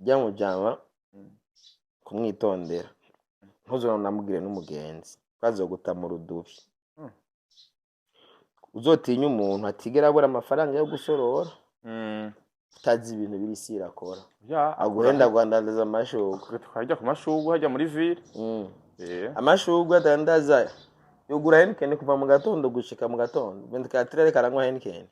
jya mujama kumwitondera, ntuzonamubwire n'umugenzi kazoguta mu rudubi. Uzotinya umuntu atigera abura amafaranga yo gusorora, utazi ibintu biri isi irakora, aguhenda guhandandaza amashurwe.
Twajya ku mashurwe hajya muri ville.
Amashurwe adandaza, yugura Heineken kuva mu gatondo gushika mu gatondo, 24 ariko aranywa Heineken.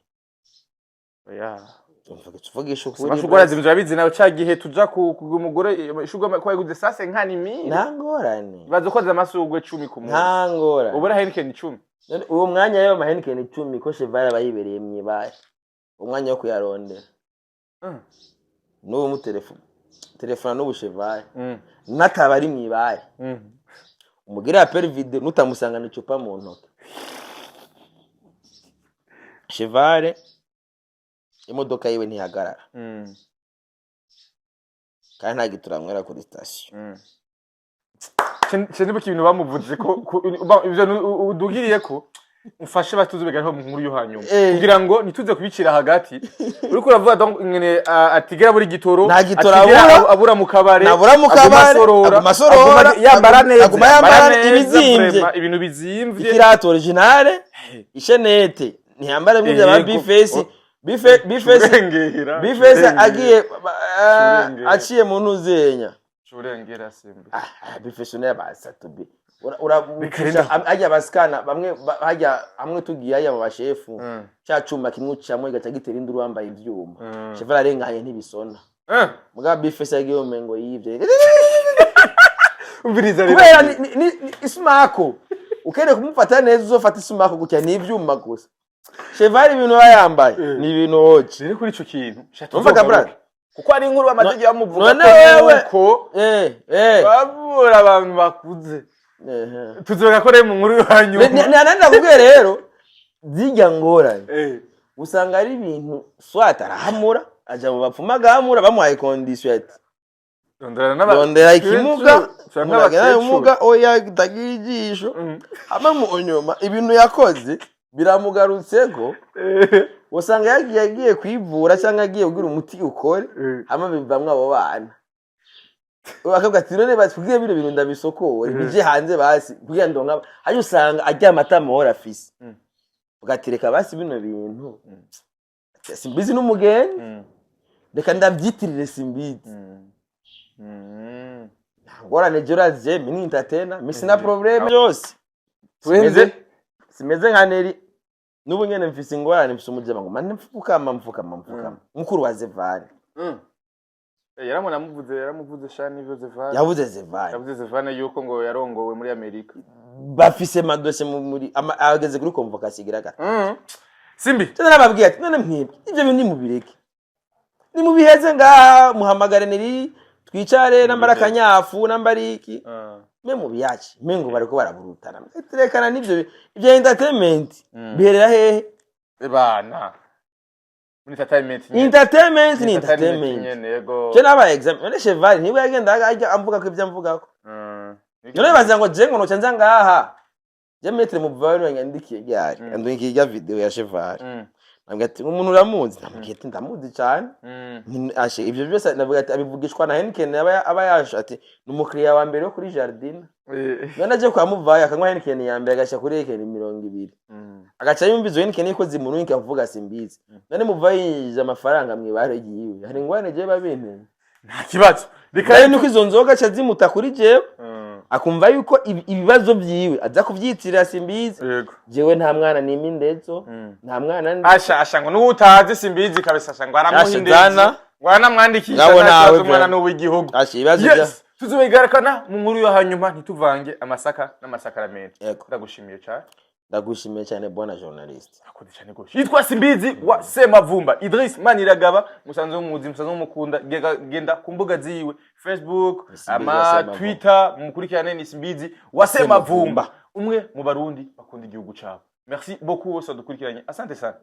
Oya.
Umva, tuvugisha ukuri.
Amashurwe arazimvye, urabizi nawe, ca gihe tuja ku mugore ishurwe ko yayiguze sase nkani mille.
Nta ngorane.
Baza koza amashurwe 10 ku munsi.
Nta ngorane.
Ubura Heineken 10.
None uwo mwanya y'ayo ma Heineken 10 ko Cheval aba yibereye mw'ibare, umwanya wo kuyarondera, n'ubu mutelefone telefona n'ubu Cheval nataba ari mw'ibare, umugire appel vidéo, nutamusangana icupa mu ntoki. Cheval imodoka yiwe ntihagarara, kandi nta gituro anywera kuri station.
Nibuka ibintu bamuvuze ko ivyo udugiriye ko umfashe batuzubegaho mu nkuru yo hanyuma, kugira ngo ntituze kubicira hagati. Uriko uravuga donc ingene atigera buri gitoro.
Nta gitoro
atigera
abura.
Abura mu kabare.
Nabura mu
aguma
kabare,
asorora,
aguma asorora,
aguma yambara neza,
aguma yambara
neza,
ibizimvye.
vraiment, ibintu bizimvye.
Ikirato originale, ishenete, ntiyambara bimwe bya ba
Yego.
bifesi bife bifesi.
Curengera.
Bifesi
Curengera.
agiye
Curengera.
aciye mu ntuzenya.
Curengera simbi.
Ah, bifesi nayo basatubi.
Reka rero.
Hajya basikana bamwe hajya hamwe tugiye hajya mu bashefu, cya cuma kimwe ucamwo igaca gitera induru wambaye ivyuma. Cheval arenganye ntibisona. Mugabo bifesi yagiye umengo yivye.
Umviriza rero.
Kubera ni isumako ukeneye kumufata neza, uzofata isumako gutya, ni ivyuma gusa. Cheval ibintu aba yambaye ni ibintu hoje.
Rero kuri ico kintu sha
Umvaga,
tuzogaruke.
brother?
Kuko hari inkuru bamaze igihe bamuvuga
None
ko
wewe-
yuko babura abantu bakuze. Tuzoga ko rero mu nkuru yo hanyuma.
Nani nakubwiye rero zijya ngorane, usanga ari ibintu swat arahamura, aja mu bapfumu agahamura, bamuhaye condition ati
Rondera n'aba-
rondera ikimuga,
Canke
umuntu agenda
abakecuru.
ubumuga, oya tagira ijisho. Hama mu nyuma ibintu yakoze biramugarutseko. Usanga yagiye kwivura cyangwa agiye kugira umuti ukore, hama bivamwo abo bana, bakavuga ati none batubwiye bino bintu ndabisokore, bije hanze basi kugira ndonka. Hanyuma usanga aryama atamahoro afise, ugatereka basi bino bintu Simbizi n'umugenzi, reka ndabyitirire Simbizi. Nta ngorane, je urazi mini entertainer mi sina problème yose.
Twende.
Simeze nka Neri. N'ubu nyene mfise ingorane, mfise umujama ngo mane mfukama mfukama mfukama, mukuru wa Zevani.
Yaramunamuvuze, yaramuvuze sha nivyo Zevani.
Yavuze Zevani.
Yavuze Zevani yuko ngo yarongowe muri Amerika.
Bafise madosiye muri ageze kuri convocation igira gatatu.
Simbi.
Cyo narababwiye ati none mwebwe ibyo bintu nimubireke, nimubiheze ngaha, muhamagare Neri twicare, nambara akanyafu nambara iki, mwe mubiyace, mwe ngo bariko baraburutana. Turekana n'ibyo ibyo entertainment, biherera hehe?
Bana muri entertainment nyene.
Entertainment ni
Entertainment
entertainment.
nyene, yego.
Je nabaye example, none Cheval nibwo yagenda ajya amvuga ko ibyo amvugako, none baza ngo je ngo noca nza ngaha, je maître muvayo yandikiye ryari, yandikiye irya video ya Cheval, nabwira ati umuntu uramuzi? Namubwiye ati ndamuzi cyane. Ashe ibyo byose navuga ati abivugishwa na Heineken, aba yaje ati ni umukiriya wa mbere wo kuri Jardin. None aje kwa Muvayo akanywa Heineken ya mbere, agashyira kuri Heineken 20, agaca yumva izo Heineken ko zimurunka avuga Simbizi. None Muvayo yinjije amafaranga mw'ibare ryiwe, hari ingwane je babinteye?
Nta kibazo, reka.
Reka nuko izo nzoga aca zimuta kuri jewe, akumva yuko ibibazo byiwe aza kubyitirira Simbizi. Jewe nta mwana nima indezo, nta mwana ndi.
Asha asha ngo n'utazi Simbizi kabisa, asha ngo aramuha
Asha,
indezo,
zana.
ngo aranamwandikisha.
Ngabo
nta
nawe
kibazo, umwana
bro.
n'uw'igihugu.
Asha ibibazo bya
Yes, tuzobigarukana mu nkuru yo hanyuma, ntituvange amasaka n'amasakaramento.
Yego.
Ndagushimiye cyane.
Ndagushimiye cyane bwana journaliste.
Akoze cyane gose. Yitwa Simbizi wa Semavumba Idris Maniragaba, musanzwe muzi, musanzwe mukunda. Genda ku mbuga ziwe, Facebook,
Simbizi wa
ama
Semavumba.
Twitter, mukurikirane, ni Simbizi wa Semavumba,
Semavumba.
umwe mu barundi bakunda igihugu cabo. Merci beaucoup wose wadukurikiranye, asante sana.